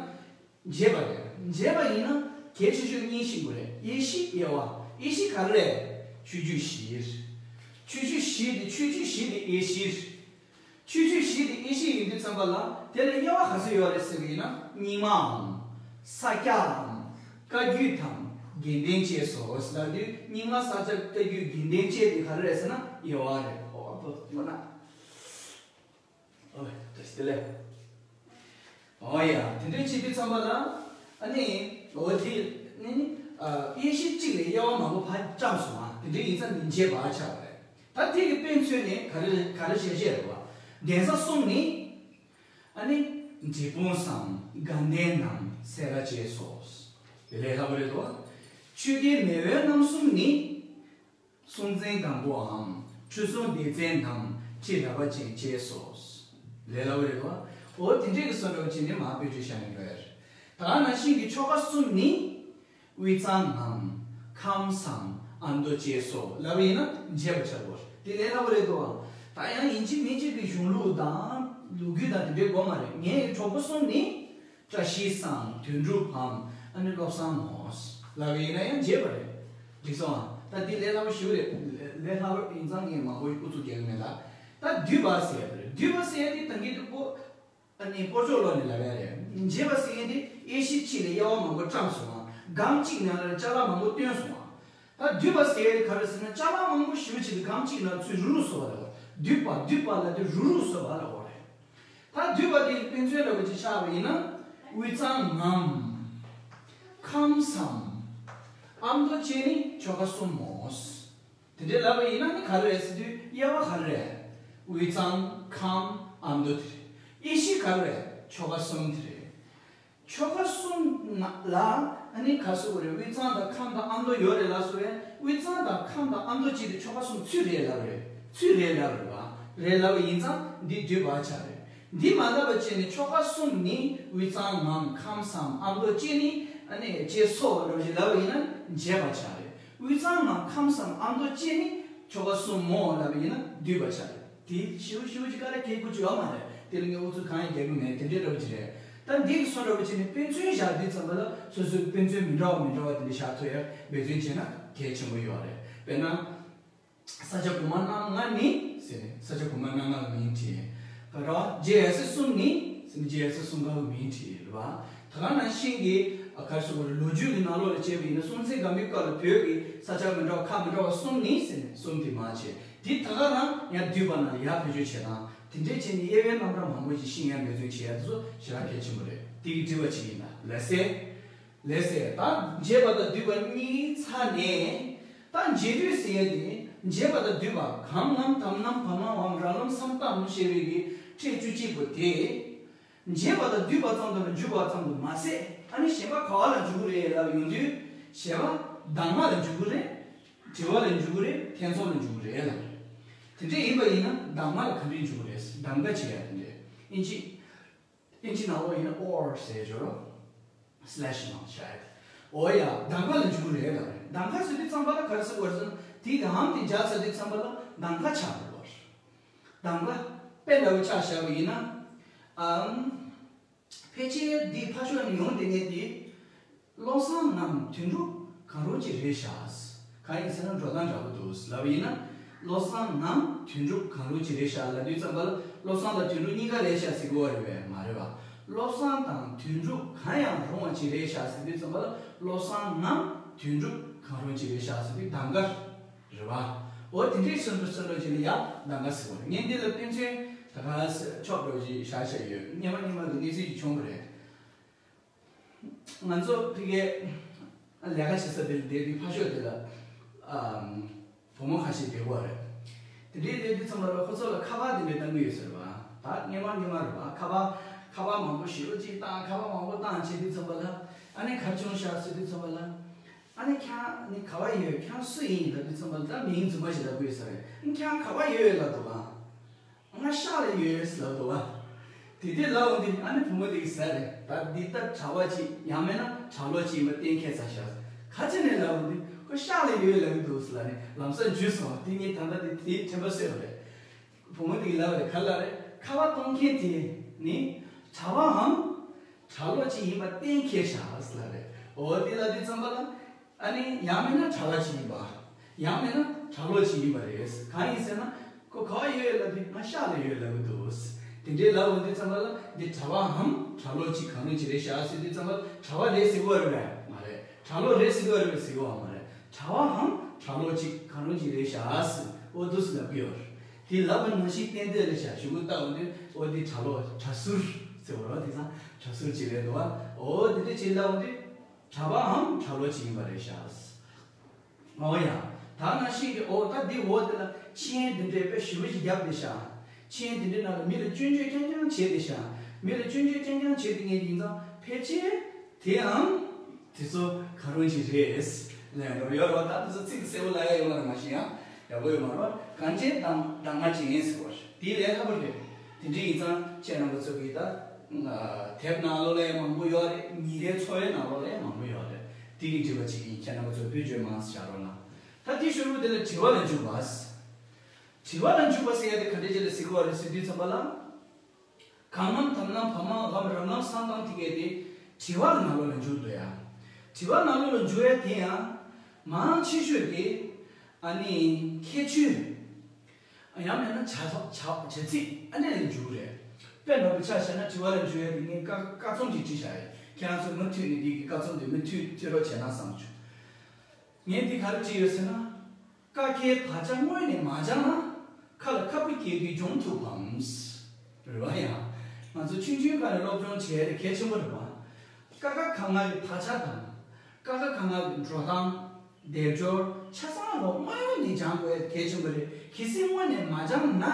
འཇལ་བ་རེད། འཇལ་བ་ཡིན་ན་གལ་ཆེ་ཤོས་གཉིས་ཤིག་དགོས་རེད། དབྱེ་གཞི་དབྱེ་བ། དབྱེ་གཞི་ག་རེ་རེད། ཆོས་བརྒྱུད་བཞི། ཆོས་བརྒྱུད་བཞི་དེ་ཆོས་བརྒྱུད་བཞི་དེ་དབྱེ་གཞི་རེད། ཆོས་བརྒྱུད་བཞི་དེ་དབྱེ་གཞི་ཡིན་དུས་ཙམ་པ་ལ་དེ་ལ་དབྱེ་བ་ག་ཚོད་ཡོད་རེད་ཟེར་བ་ཡིན་ན། རྙིང་མའམ། ས་སྐྱའམ། བཀའ་བརྒྱུད་དམ། དགེ་ལྡན་བཅས་སོ་ཟེར་ལབ་དུས་རྙིང་མ་ས་སྐྱ་བཀའ་བརྒྱུད་དགེ་ལྡན་བཅས་དེ་ག་རེ་རེད་ཟེར་ན་དབྱེ་བ་རེད། ཨོ་ཨ་པོ་ཨོ་ན། ཨོ་བཀྲ་ཤིས་བདེ་ལེགས། ཨོ་ཡ་དེ་འདྲའི་བྱེད་དུས་ཙམ་པ་ལ་ཨ་ནི་འོ་དེ་ནི་ནི་ཨ་དབྱེ་གཞི་གཅིག་ལས་དབྱེ་བ་མང་པོ་ཕར་བཀྲམ་སོང་ཨ། དེ་འདྲའི་ཡིན་ཙང་འདི་འཇལ་བ་ཆགས་པ་རེད། ད་དེ་གི་དཔེ་མཚོན་ནི་ག་རེ་ག་རེ་བཤད་བཤད་རེད་བ། གདན་ས་གསུམ་ནི། ཨ་ནི། འབྲས་སྤུངས་སམ། དགའ་ལྡན་ནམ། སེ་ར་བཅས་སོ། དེ་ལས་ལྷག་པ་རེད་དོ། ཆོས་རྒྱལ་མེས་དབོན་རྣམ་གསུམ་ནི། སྲོང་བཙན་སྒམ་པོའམ། ཁྲི་སྲོང་ལྡེ་བཙན་ནམ། ཁྲི་རལ་པ་ཅན་བཅས་སོ། ལས་སླ་པོ་རེད་དོ། འོ་དེ་འདྲས་ཀྱི་བཟོ་འདྲ་བ་ཅིག་ནི་མར་དཔེ་བརྗོད་བྱ་ཡིན་པས། ད་ག་ནང་བཞིན་གྱི་ཆོ་ག་གསུམ་ནི། དབུས་གཙང་ངམ། ཁམས་སམ། ཨ་མདོ་བཅས་སོ་ལབ་པ་ཡིན་ན་འཇལ་བ་ཆགས་དགོས། དེ་ལས་སླ་པོ་རེད་དོ། ད་ཡང་ཡིན་གཅིག་མིན་གཅིག་གི་གཞུང་ལུགས་དང་། ལོ་རྒྱུས་དང་དེ་འདྲའི་དགོས་མ་རེད། ངའི་གྲོགས་པོ་གསུམ་ནི། བཀྲ་ཤིས་སམ། དོན་གྲུབ་བམ། ཨ་ནི་བློ་བཟང་མོ། ལབ་པ་ཡིན་ན་ཡང་འཇལ་བ་རེད། འགྲིག་སོང་ཨ། ད་འདི་ལས་སླ་པོ་ཞེ་པོ་རེད། ལས་སླ་པོ་ཡིན་ཙང་ངས་མང་པོ་ཨུ་ཚུགས་རྒྱག་གི་མེད་ལ། ད་སྡུད་པ་ཟེར་ཡ་དེ་རེད། སྡུད་པ་ཟེར་ཡ་དེ་ད་གིན་དུ་པོ། ཨ་ནི་སྤོ་ཆོག་ལོག་ནས་ལབ་ཡ་རེད། འཇལ་བ་ཟེར་མཁན་དེ་དབྱེ་གཞི་གཅིག་ལས་དབྱེ་བ་མང་པོ་བཀྲམ་སོང་བ། སྒམ་གཅིག་ནང་ལ་ཅ་ལག་མང་པོ་བཏོན་སོང་བ། ད་སྡུད་པ་ཟེར་ཡ་དེ་ག་རེ་ཟེར་ན་ཅ་ལག་མང་པོ་ཞེ་པོ་ཅིག་སྒམ་གཅིག་ནང་ཚུར་རུག་རུག་བཟོ་བ་ལ་གོ། སྡུད་པ་སྡུད་པ་ལབ་དུས་རུག་རུག་བཟོ་བ་ལ་གོ་རེད། ད་སྡུད་པ་དེ་དཔེ་མཚོན་འདྲ་བོ་ཅིག་ཆགས་པ་ཡིན་ན། དབུས་གཙང་ངམ། ཁམས་སམ། ཨ་མདོ་བཅས་ནི་ཆོ་ག་གསུམ་མོ། དེ་འདྲའི་ལབ་པ་ཡིན་ན་ནི་ག་རེ་རེད་ཟེར་དུས་དབྱེ་བ་ག་རེ་རེད། དབུས་གཙང་ཁམས་ཨ་མདོ་དེ་རེད། དབྱེ་གཞི་ག་རེ་རེད། ཆོ་ག་གསུམ་དེ་རེད། ཆོ་ག་གསུམ་ལ་ཨ་ནི་ག་རེ་ཟེར་དགོས་རེད། དབུས་གཙང་དང་ཁམས་དང་ཨ་མདོ་ཡོད་རེད་ལབ་སོང་བས། དབུས་གཙང་དང་ཁམས་དང་ཨ་མདོ་གཅིག་དེ་ཆོ་ག་གསུམ་ཚུད་རེད་ལབ་རེད། ཚུད་རེད་ལབ་རེད་བ། རེད་ལབ་པ་ཡིན་ཙང་འདི་སྡུད་པ་ཆགས་རེད། འདི་མ་ལབ་པ་བྱས་ནས་ཆོ་ག་གསུམ་ནི་དབུས་གཙང་ངམ་ཁམས་སམ་ཨ་མདོ་བཅས་ནི་ཨ་ནི་བཅས་སོ་འདྲ་བོ་ཞིག་ལབ་པ་ཡིན་ན་འཇལ་བ་ཆགས་རེད། དབུས་གཙང་ངམ་ཁམས་སམ་ཨ་མདོ་བཅས་ནི་ཆོ་ག་གསུམ་མོ་ལབ་པ་ཡིན་ན་སྡུད་པ་ཆགས་རེད། དེ་ཞེ་པོ་ཞེ་པོ་ཅིག་དཀའ་ལས་ཁག་པོ་ཅིག་ཡོད་མ་རེད། དེ་ལ་ངས་ཨུ་ཚུགས་གང་ཡང་རྒྱག་གི་མེད། དེ་འདྲའི་འདྲ་བོ་ཅིག་རེད། ད་འདི་གི་བཟོ་འདྲ་བོ་བྱས་ནས་དཔེ་མཚོན་བཞག་དུས་ཙམ་པ་ལ་སོ་སོའི་དཔེ་མཚོན་མི་འདྲ་བ་མི་འདྲ་བ་དེ་འདྲ་བཞག་ཐུབ་ཡ་འབད་བརྩོན་བྱས་ན་གལ་ཆེན་པོ་ཡོད་རེད། དཔེར་ན། ས་སྐྱ་གོང་མ་རྣམ་ལྔ་ནི་ཟེར་ནས། ས་སྐྱ་གོང་མ་རྣམ་ལྔ་ལ་མིང་བྲིས། ག་རེ་རྗེ་ཡབ་སྲས་གསུམ་ནི་ཟེར་ནས་རྗེ་ཡབ་སྲས་གསུམ་ཀ་ལ་མིང་བྲིས་རེད་བ། ད་ག་ནང་བཞིན་གྱི་ག་རེ་ཟེར་དགོས་རེད། ལོ་རྒྱུས་ཀྱི་ནང་ལོགས་ལ་བྱས་པ་ཡིན་ན་སྲོང་བཙན་སྒམ་པོའི་སྐབས་ལ་བོད་ཀྱི་ས་ཆ་མི་འདྲ་བ་ཁག་མི་འདྲ་བ་གསུམ་ནི་ཟེར་ནས་གསུམ་དེ་མ་བྱས། དེ་ད་ག་རང་ཡང་སྡུད་པ་ན་ཡར་བེད་སྤྱོད་བྱེད་སྟངས་དེ་འདྲས་བྱས་ནས་དབྱེ་བའི་རྣམ་གྲངས་མང་པོ་ཞིག་ཤེས་ཡ་འབད་བརྩོན་བྱེད་ཡ་དེ་ཚོ་ཞེ་དྲག་གལ་ཆེན་པོ་རེད། དེ་གི་དྲི་བ་གཅིག་ཡིན་ད་ལ་ཟེར། ལགས་སེ། ད་འཇལ་བ་དང་སྡུད་པ་གཉིས་ཚར་ནས། ད་འཇལ་སྡུད་ཟེར་ཡས་དེ་འཇལ་བ་དང་སྡུད་པ་གམ་ངམ་དམ་ནམ་བམ་ངམ་བམ་ར་ལམ་སམ་ཏམ་ཞེས་པའི་གི་ཕྲད་བཅུ་གཅིག་པོ་དེ། འཇལ་བ་དང་སྡུད་པ་ཙམ་དུ་ལ་འཇུག་པ་ཙམ་དུ་མ་ཟད། ཨ་ནི་གཞན་པ་ག་བ་ལ་འཇུག་གི་རེད་ལབ་ཡོང་དུས། གཞན་པ་གདམས་ངག་ལ་འཇུག་གི་རེད། དྲི་བ་ལ་འཇུག་གི་རེད། ཐེ་ཚོམ་ལ་འཇུག་གི་རེད་ལབ་རེད། དེ་འདྲས་ཡིན་པ་ཡིན་ན་གདམས་ངག་ལ་ག་འདྲས་འཇུག་གི་རེད། གདམ་ག་བྱེད་ཡ་དེ་འདྲས་ཨིན་ཇི། དབྱིན་ཇི་ནང་ལོགས་ཡིན་ན་or ཟེར་ཞོར། slash ནང་བྱས། འོ་ཡ། གདམ་ག་ལ་འཇུག་རེད་ལ། གདམ་ག་ཟེར་དུས་ཙམ་པ་ལ་ག་རེ་ཟེར་དགོས་རེད་ཟེར་ན། དེའི་གདམ་དེ་འཇགས་ཚར་དུས་ཙམ་པ་ལ་གདམ་ག་ཆགས་འགྲོ་བ་རེད། གདམ་ག་དཔེ་འདྲ་བོ་ཆ་བཞག་པ་ཡིན་ན། ཨམ། ཕལ་ཆེར་འདི་ཕར་ཕྱོགས་ནས་ཡོང་བསྡད་མཁན་དེ། བློ་བཟང་རྣམས་དོན་གྲུབ་གང་རུང་ཅིག་རེད་ཤག་གང་ཡིན་ཟེར་ན་འགྲོ་སྟངས་འདྲ་པོ་འདུག་ལབ་པ་ཡིན་ན། བློ་བཟང་ནམ་དོན་གྲུབ་གང་རུང་ཅིག་རེད་ཤག་ལབ་དུས་ཙམ་པ་ལ། བློ་བཟང་དང་དོན་གྲུབ་གཉིས་ཀ་རེད་ཤག་ཟེར་དགོས་པ་རེད་པས། མ་རེད་པ། བློ་བཟང་དང་དོན་གྲུབ་གང་ཡང་རུང་བ་ཅིག་རེད་ཤག་ཟེར་དུས་ཙམ་པ་ལ། བློ་བཟང་ནམ་དོན་གྲུབ་གང་རུང་ཅིག་རེད་ཤག་ཟེར་དུས་གདམ་ག་རེད་པ། འོ་དེ་འདྲའི་སོ་སོ་སོ་སོ་ཅིག་ལ་ཡ་གདམ་ག་ཟེར་བ་རེད། ངས་འདི་ལ་དཔེ་མཚོན་ད་ག་ཆོག་འགྲོ་ཅིག་བཞག་བཞག་ཡོད། སྔོན་མ་སྔོན་མ་གི་གནས་ཚུལ་ཅིག་བྱུང་བ་རེད། ང་ཚོ་ཕ་གིའི་ལས་ཀ་བྱེད་ས་དེར་བསྡད་དུས་ཕར་ཕྱོགས་དེ་ལ་ཨམ། བུ་མོ་ཁ་ཤས་བསྡད་ཡོད་རེད། དེ་འདྲའི་བསྡད་དུས་ཙམ་པ་ལ་ཁོ་ཚོ་ལ་ཁ་པར་དེ་འདྲའི་བཏང་གི་ཡོད་ཟེར་བ། ད་སྔོན་མ་སྔོན་མ་རེད་པ། ཁ་པར་ཁ་པར་མང་པོ་ཞེ་པོ་ཅིག་བཏང་། ཁ་པར་མང་པོ་བཏང་བྱེད་དུས་ཙམ་པ་ལ། ཨ་ནི་ག་རེ་བྱུང་ཤག་ཟེར་དུས་ཙམ་པ་ལ། ཨ་ནི་ཁྱེད་ནི་ག་པར་ཡོད། ཁྱེད་སུ་ཡིན་ལབ་དུས་ཙམ་པ་ལ། ད་མིང་རྫུན་མ་ཞིག་ལབ་དགོས་ཡོད་ས་རེད། ཨ་ནི་ཁྱེད་ག་པར་ཡོད་ལབ་འདུག་ཨ། ང་ཤག་ལ་ཡོད་ལབ་འདུག་བ། དེ་དུས་ལབ་འོང་དུས་ཨ་ནི་བུ་མོ་དེ་གིས་ཟེར་རེད། ད་འདི་ལྟར་གྲྭ་པ་ཅིག་ཡང་མིན་ན་གྲྭ་ལོག་ཅིག་ཡིན་པ་གཏན་འཁེལ་ཚར་ཤག་ག་ཅི་ནས་ལབ་འོང་དུས་ཁོ་ཤག་ལ་ཡོད་ལབ་ཀྱི་འདུག་ཟེར་ལབ་ནས་ལམ་སང་འཇུས་སོང་། དེ་ངས་ད་ལྟ་དེ་དེའི་དྲན་པ་གསོས་པ་རེད། བུ་མོ་དེ་གིས་ལབ་རེད། ག་ལབ་རེད། ཁ་པར་གཏོང་མཁན་དེ་ནི་གྲྭ་པའམ་གྲྭ་ལོག་ཅིག་ཡིན་པ་གཏན་འཁེལ་ཤག་ཟེར་ལབ་རེད། འོ་དེ་ལབ་དུས་ཙམ་པ་ལ། ཨ་ནི་ཡང་མིན་ན་གྲྭ་པ་ཅིག་ཡིན་པ། ཡང་མིན་ན་གྲྭ་ལོག་ཅིག་ཡིན་པ་རེད། གང་ཡིན་ཟེར་ན། ཁོ་ག་པར་ཡོད་ལབ་དུས་ང་ཤག་ལ་ཡོད་ལབ་ཀྱི་འདུག་དེ་འདྲའི་ལབ་འོང་དུས་ཙམ་པ་ལ། འདི་གྲྭ་པའམ་གྲྭ་ལོག་ཅིག་གང་རུང་ཅིག་རེད་ཤག་ཟེར་དུས་ཙམ་པ་ལ། གྲྭ་པ་རེད་ཟེར་གྱི་ཡོད་རེད་པས། མ་རེད། གྲྭ་ལོག་རེད་ཟེར་གྱི་ཡོད་རེད་པས་ཟེར་གྱི་ཡོད་མ་རེད། གྲྭ་པའམ་གྲྭ་ལོག་ཅིག་གང་རུང་ཅིག་རེད་ཤག་ཟེར། འོ་འདུག་སེ་ལབ་ཀྱི་ཡོད་རེད། དེ་ལབ་པ་ནང་བཞིན་ཏན་ཏན་རེད་ཤག་གཞུག་གུ་བལྟ་འོང་དུས་འོ་འདི་གྲྭ་ལོག་གྲྭ་ཟུར་ཟེར་བ་རེད་པ། དེང་སང་གྲྭ་ཟུར་ཅིག་རེད་འདུག་པ། འོ་དེ་འདྲ་ཅིག་ལབ་འོང་དུས། གྲྭ་པའམ་གྲྭ་ལོག་ཅིག་ཡིན་པ་རེད་ཤག་འོ་ཡ། ད་ནང་བཞིན་གྱི་འོ་ད་འདི་འོ་དེ་ལ་མཆན་དེ་འདྲའི་དཔེ་ཞེ་པོ་ཞིག་བརྒྱབ་བསྡད་ཤག་མཆན་དེ་འདྲའི་ནང་ལ་མི་ལ་སྐྱོན་བརྗོད་རྐྱང་རྐྱང་བྱས་བསྡད་ཤག་མི་ལ་སྐྱོན་བརྗོད་རྐྱང་རྐྱང་བྱས་བསྡད་མཁན་ཡིན་ཙང་ཕལ་ཆེར་དེའང་དེ་ཚོ་གང་རུང་ཅིག་རེད་ལབ་ཡོད་རེད་པ། ད་དེ་ཚོ་ཚིག་གསལ་པོ་ལབ་ཡ་ཡོད་མ་རེད། མ་གཞི་ཡང་ཡག་པོ་ཡོད་མ་རེད་པ། གང་ཅི་གདམ་གདམ་ག་བྱེད་མཁན་ཟེར་བ་རེད། དེ་ལས་སླ་པོ་རེད། དེ་འདྲ་ཡིན་ཙང་ཁྱེད་རྣམ་པ་ཚོ་གིས་ད། དེབ་ནང་ལོགས་ལ་ཡང་མང་པོ་ཡོད་རེད། ཉིན་རེའི་འཚོ་བའི་ནང་ལོགས་ལ་ཡང་མང་པོ་ཡོད་རེད། དེ་གི་འདྲི་བ་ཅིག་ཡིན། ཁྱེད་རྣམ་པ་ཚོ་བེད་སྤྱོད་མང་ཙམ་བྱ་རོགས་གནང་། ད་དེའི་ཤུལ་དུ་དེ་ལ་དྲི་བ་ལ་འཇུག་པ། དྲི་བ་ལ་འཇུག་པ་ཟེར་ཡ་དེ་ག་འདྲ་ཅིག་ལ་ཟེར་གྱི་ཡོད་རེད་ཟེར་དུས་ཙམ་པ་ལ། གང་ལམ་དམ་ལམ་བར་མ་ལམ་རབ་ལམ་སང་གང་དེ་གས་དེ་དྲི་བ་ལ་ནང་ལོགས་ལ་འཇུག་འདུག་ཡ། དྲི་བ་ནང་ལོགས་ལ་འཇུག་ཡ་དེ་ཡང་མང་ཆེ་ཤོས་དེ་ཨ་ནི་ཁྱད་ཆོས། ཡང་མིན་ན་བྱ་ཐབས་བྱ་བྱ་ཚིག་ཨ་ནི་ལ་འཇུག་རེད། དཔེ་འདྲ་པོ་ཆ་བཞག་ན་དྲི་བ་ལ་འཇུག་ཡ་དེ་ངས་ཀ་ཀ་ཚོན་ཅིག་བྲིས་བཞག་ཡོད། ཁྱེད་རང་ཚོས་མུ་མཐུད་ནས་འདི་གི་ཀ་ཚོན་དེ་མུ་མཐུད་འཁྱེར་རོགས་བྱས་ན་བསམ་བྱུང་། ངས་འདི་ག་རེ་བྲིས་ཡོད་ཟེར་ན། ཀ་ཁའི་དག་ཆ་སྔོན་ནས་མ་སྦྱངས་ན་ཁ་ལ་ཁ་སྤུ་སྐྱེས་དུས་གྱོང་ཐུབ་བམ། རེད་པ། ཡང་ང་ཚོ་ཆུང་ཆུང་སྒང་ནས་སློབ་སྦྱོང་བྱས་ཏེ་གལ་ཆེན་པོ་རེད་པ། ཀ་ཁ་ག་ང་གི་དག་ཆ་དང་། ཀ་ཁ་ག་ང་གི་འགྲོ་སྟངས། སྡེབ་སྦྱོར་ཆ་ཚང་ལོ་སྔོན་ནས་སྦྱང་དགོས་གལ་ཆེན་པོ་རེད། གལ་སྲིད་སྔོན་ནས་མ་སྦྱངས་ན།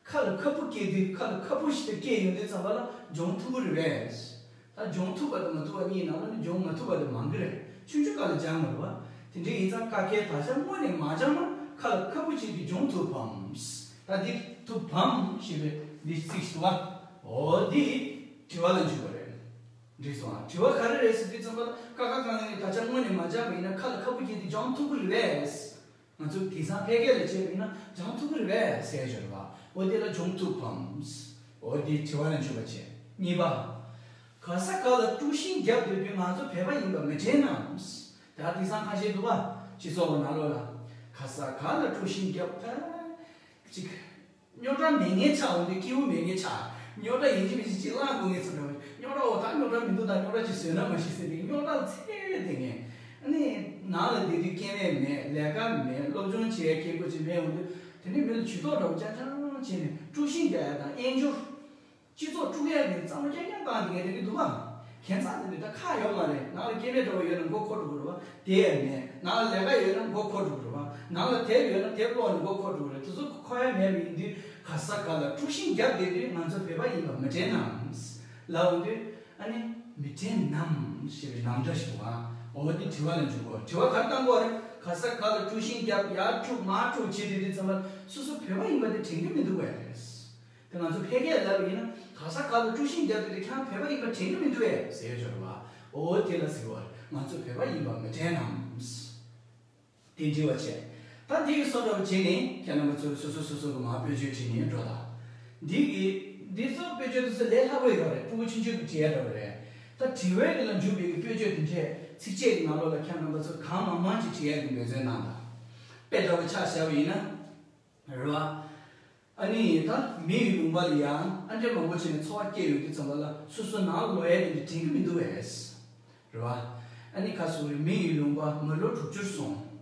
ཁ་ལ་ཁ་སྤུ་སྐྱེས་དུས་ཁ་ལ་ཁ་སྤུ་ཞིག་སྐྱེས་ཡོང་དུས་ཙམ་པ་ལ་སྦྱོང་ཐུབ་ཀྱི་རེད་པས། ད་སྦྱོང་ཐུབ་པ་དང་མ་ཐུབ་པ་གཉིས་ནང་ལ་ནི་སྦྱོང་མ་ཐུབ་པ་དེ་མང་གི་རེད། ཆུང་ཆུང་སྒང་ལ་སྦྱང་དགོས་རེད་པ། དེ་འདྲ་ཡིན་ཙང་ཀ་ཁའི་དག་ཆ་སྔོན་ནས་མ་སྦྱངས་ན་ཁ་ལ་ཁ་སྤུ་སྐྱེས་དུས་སྦྱོང་ཐུབ་བམ། ད་འདི་ཐུབ་བམ་ཞེས་པའི་འདི་ཚིག་ཞིག་འདུག་པ། འོ་འདི་དྲི་བ་ལ་འཇུག་པ་རེད། འགྲིག་སོང་ཨ། དྲི་བ་ག་རེ་རེད་ཟེར་དུས་ཙམ་པ་ལ་ཀ་ཁ་ག་ང་གི་དག་ཆ་སྔོན་ནས་མ་སྦྱངས་པ་ཡིན་ན་ཁ་ལ་ཁ་སྤུ་སྐྱེས་ཏེ་སྦྱོང་ཐུབ་ཀྱི་རེད་པས། ང་ཚོ་དེང་སང་ཕལ་སྐད་ལ་བྱས་པ་ཡིན་ན་སྦྱང་ཐུབ་ཀྱི་རེད་པས་ཟེར་ཡ་ཅིག་ཡོད་རེད་པ། འོ་དེ་ལ་སྦྱོང་ཐུབ་བམ། འོ་དེ་དྲི་བ་ལ་འཇུག་པ་བྱས། གཉིས་པ། ག་ས་ག་ལ་དཀྲུག་ཤིང་བརྒྱབ་སྡོད་དུས་ང་ཚོ་བོད་པ་ཡིན་པ་མི་དྲན་ནམ། ད་དེང་སང་ཁ་ཤས་འདུག་པ། སྤྱི་ཚོགས་ཀྱི་ནང་ལོགས་ལ། ག་ས་ག་ལ་དཀྲུག་ཤིང་བརྒྱབ་ད། ཅིག་རྙོག་དྲ་མེད་མཁན་ཆགས་འོང་དུས་སྐྱིད་པོ་མེད་མཁན་ཆགས། རྙོག་དྲ་ཡིན་གཅིག་མིན་གཅིག་ཅིག་བསླངས་དགོས་ངེས་ཚོ་འདྲ་བོ། རྙོག་དྲ་འོ་ད་རྙོག་དྲ་མི་འདུག་ད་རྙོག་དྲ་ཅིག་བཟོས་ན་མ་ཤེས་ཟེར་ཏེ་རྙོག་དྲ་ལ་འཚེར་བསྡད་མཁན། ཨ་ནི་ནང་ལ་བསྡད་དུས་སྐྱེ་དམན་མེད། ལས་ཀ་མེད། སློབ་སྦྱོང་བྱེད་ཡ་སྐད་ཆ་ཅིག་མེད་འོང་དུས། དེ་ནས་མི་ལ་ཇུས་གཏོགས་འདྲ་བོ་རྐྱང་རྐྱང་བྱས་ནས་དཀྲུག་ཤིང་རྒྱག་ཡ་དང་དབྱེན་སྦྱོར། སྤྱི་ཚོགས་དཀྲུག་ཡ་གི་བསམ་བློ་རྐྱང་རྐྱང་བཏང་བསྡད་མཁན་དེ་འདྲ་འདུག་གམ། ཁྱད་མཚར་དེ་འདྲ་ད་ཁག་ཡོད་མ་རེད། ནང་ལ་སྐྱེ་དམན་འདྲ་བོ་ཡོད་ན་མགོ་འཁོར་འགྲོ་གི་རེད་པ། དེ་ཡང་མེད། ནང་ལ་ལས་ཀ་ཡོད་ན་མགོ་འཁོར་འགྲོ་གི་རེད་པ། ནང་ལ་དེབ་ཡོད་ན་དེབ་ཀློག་ནས་མགོ་འཁོར་འགྲོ་གི་རེད། དེ་ཚོ་འཁོར་ཡ་མེད་པ་ཡིན་དུས་ག་ས་ག་ལ་དཀྲུག་ཤིང་བརྒྱབ་བསྡད་དུས་ང་ཚོ་བོད་པ་ཡིན་པ་མི་དྲན་ནམ། ལབ་འོང་དུས་ཨ་ནི་མི་དྲན་ནམ་ཞེས་པའི་ནང་སྒྲ་ཞིག་འདུག་གམ། འོ་དེ་དྲི་བ་ལ་འཇུག་དགོས། དྲི་བ་ག་རེ་བཏང་དགོས་རེད། ག་ས་ག་ལ་དཀྲུག་ཤིང་བརྒྱབ། ཡར་དཀྲུག་མར་དཀྲུག་བྱེད་དུས་དུས་ཙམ་པ་སོ་སོ་བོད་པ་ཡིན་པ་དེ་དྲན་གྱི་མི་འདུག་གས། དེ་ང་ཚོ་ཕལ་སྐད་ལབ་ཡིན་ན་ག་ས་ག་ལ་དཀྲུག་ཤིང་བརྒྱབ་དུས་དེ་ཁྱེད་རང་བོད་པ་ཡིན་པ་དྲན་གྱི་མི་འདུག་གས་ཟེར་ཡ་ཅིག་ཡོད་རེད་པ། འོ་དེ་ལ་ཟེར་བ་རེད། ང་ཚོ་བོད་པ་ཡིན་པ་མི་དྲན་ནམ། དེ་འདྲི་བ་བྱས། ད་འདི་གི་བཟོ་འདྲ་བོ་བྱས་ནས་ཁྱེད་རྣམ་པ་ཚོས་སོ་སོ་སོ་སོ་གི་མར་དཔེ་བརྗོད་བྲིས་ནས་འགྲོ་དང་། འདི་གི་ འདི་ཚོ་དཔེ་བརྗོད་དེ་ཚོ་ལས་སླ་པོ་ཡོད་རེད། ཕྲུ་གུ་ཆུང་ཆུང་གིས་བྲིས་ཡ་འདྲ་བོ་རེད། ད་དྲི་བའི་རིགས་ལ་འཇུག་པའི་གི་དཔེ་བརྗོད་དེ་འདྲས་ཚིགས་བཅད་ཀྱི་ནང་ལོགས་ལ་ཁྱེད་རྣམ་པ་ཚོ་གང་མང་མང་ཅིག་བྲིས་ཡ་གི་འབད་བརྩོན་གནང་དང་། དཔེ་འདྲ་བོ་ཆ་བཞག་པ་ཡིན་ན། རེད་བ། ཨ་ནི་ད་མི་ཡི་ལུང་པ་ལ་ཡང་ཨ་འདྲས་མང་པོ་བྱས་ནས་འཚོ་བ་སྐྱེལ་ཡོང་དུས་ཙམ་པ་ལ་སོ་སོ་ནང་ལོགས་ཡ་དེ་འདྲ་དྲན་གི་མི་འདུག་བས། རེད་བ། ཨ་ནི་ཁ་སོ་རེ་མི་ཡི་ལུང་པ་མི་ལོ་དྲུག་ཅུར་སོང་།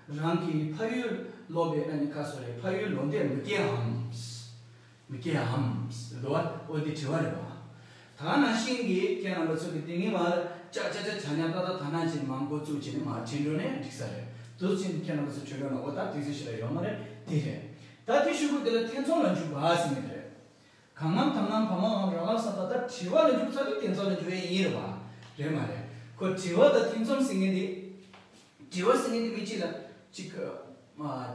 རང་གི་ཕ་ཡུལ་ལོག་པའི་ཨ་ནི་ཁ་སོ་རེ་ཕ་ཡུལ་ལོ་འདས་མི་སྐྱེ་འམ། མི་སྐྱེ་འམ། རེད་བ། འོ་དེ་དྲི་བ་རེད་བ། ད་ནང་བཞིན་གྱི་ཁྱེད་རྣམ་པ་ཚོ་གི་དེ་ངས་མར་ཅག་ཅག་ཅག་བྱ་ཉག་ཏག་ཏག་ད་ནང་བཞིན་མང་པོ་བཙུགས་བྱས་ནས་མར་བྲིས་འགྲོ་ནས་འགྲིག་ས་རེད། དུ་ཕྱིན་ཁྱེད་རྣམ་པ་ཚོ་བྲིས་འགྲོ་ན་འོ་ད་དུས་ཚོད་ཞིག་ལ་ཡོད་མ་རེད། དེ་རེད། ད་དེ་ཤུ་གུ་དེ་ལ་ཐེ་ཚོམ་ལ་འཇུག་པ་ཟེར་ནི་རེད། གང་ངམ་དང་ངམ་བ་མ་འམ་ར་ལ་ས་ད་ད་དྲི་བ་ལ་འཇུག་ཚར་དུས་ཐེ་ཚོམ་ལ་འཇུག་ཡས་ཡིན་རེད་བ། རེད་མ་རེད། ཁོ་དྲི་བ་དང་ཐེ་ཚོམ་ཟེར་མཁན་དེ། དྲི་བ་ཟེར་མཁན་དེ་མི་གཅིག་ལ་གཅིག་གི་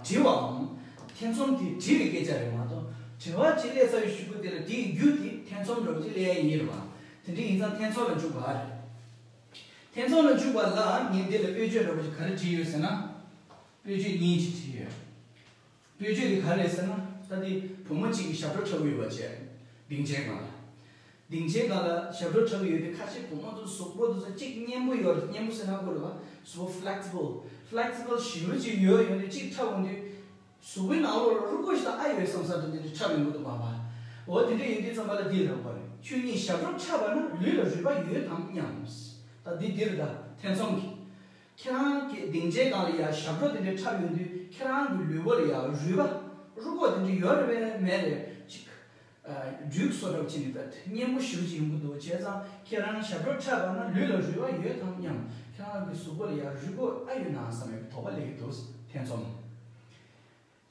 དྲི་བའམ། ཐེ་ཚོམ་དེ་དྲི་བའི་སྐད་ཆ་རེད་མ་གཏོགས་དྲི་བ་གཅིག་སླེབས་ཚར་བའི་ཤུ་གུ་དེ་ལ་དེའི་རྒྱུ་དེ་ཐེ་ཚོམ་འདྲ་བོ་ཅིག་སླེབས་ཡས་ཡིན་རེད་བ། དེ་འདྲ་ཡིན་ཙང་ཐེ་ཚོམ་ལ་འཇུག་པ་རེད། ཐེ་ཚོམ་ལ་འཇུག་པ་ལ་ངས་འདི་ལ་དཔེ་བརྗོད་འདྲ་བོ་ཅིག་ག་རེ་བྲིས་ཡོད་ཟེར་ན། དཔེ་བརྗོད་གཉིས་ཅིག་བྲིས་ཡོད། དཔེ་བརྗོད་དེ་ག་རེ་རེད་ཟེར་ན། ད་དེ་བུ་མོ་གཅིག་གིས་ཞབས་བྲོ་འཁྲབ་ཀྱི་ཡོད་པ་བྱས། སྡིངས་ཆའི་སྒང་ལ། སྡིངས་ཆའི་སྒང་ལ་ཞབས་བྲོ་འཁྲབ་ཀྱི་ཡོད་དེ་ཁ་ཤས་བུ་མོ་ཚོ་གཟུགས་པོ་དེ་ཚོ་གཅིག་མཉེན་པོ་ཡོད་རེད། མཉེན་པོ་ཟེར་ན་གོ་རེད་བ། གཟུགས་པོ་flexible flexible ཞེ་པོ་ཅིག་ཡོད་ཡོད་དེ་གཅིག་འཁྲབ་འོང་དུས། གཟུགས་པོའི་ནང་ལོགས་ལ་རུས་ཀོ་ཞིག་དང་ཨ་ཡོད་བསམ་ས་དེ་འདྲ་འཁྲབ་ཡོང་གི་འདུག་པ་བ། འོ་དེ་འདྲ་ཡིན་དུས་ཙམ་པ་ལ་འདི་ལབ་པ་རེད། ཁྱོད་གཉིས་ཞབས་བྲོ་འཁྲབ་པ་ན་ལུས་ལ་རུས་པ་ཡོད་དམ་སྙམ། ད་འདི་འདིར་ད་ཐེ་ཚོམ་གྱིས། ཁྱེད་རང་གི་སྡིངས་ཆའི་སྒང་ལ་ཡ་ཞབས་བྲོ་དེ་འདྲ་འཁྲབ་ཡོང་དུས་ཁྱེད་རང་གི་ལུས་པོ་ལ་ཡ་རུས་པ་རུས་ཀོ་དེ་འདྲ་ཡོད་རེད་པས་མེད་རེད་ཅིག་སྦྲུལ་བཟོ་འདྲ་བྱས་ནས་ད་མཉེན་པོ་ཞེ་པོ་ཅིག་ཡོང་གི་འདུག་བྱས་ཙང་ཁྱེད་རང་ཞབས་བྲོ་འཁྲབ་པ་ན་ལུས་ལ་རུས་པ་ཡོད་དམ་སྙམ། ཁྱེད་རང་གི་གཟུགས་པོ་ལ་ཡ་རུས་ཀོ་ཨ་ཡོད་ན་བསམ་པའི་དོགས་པ་སླེབས་ཀྱི་འདུག་ཐེ་ཚོམ།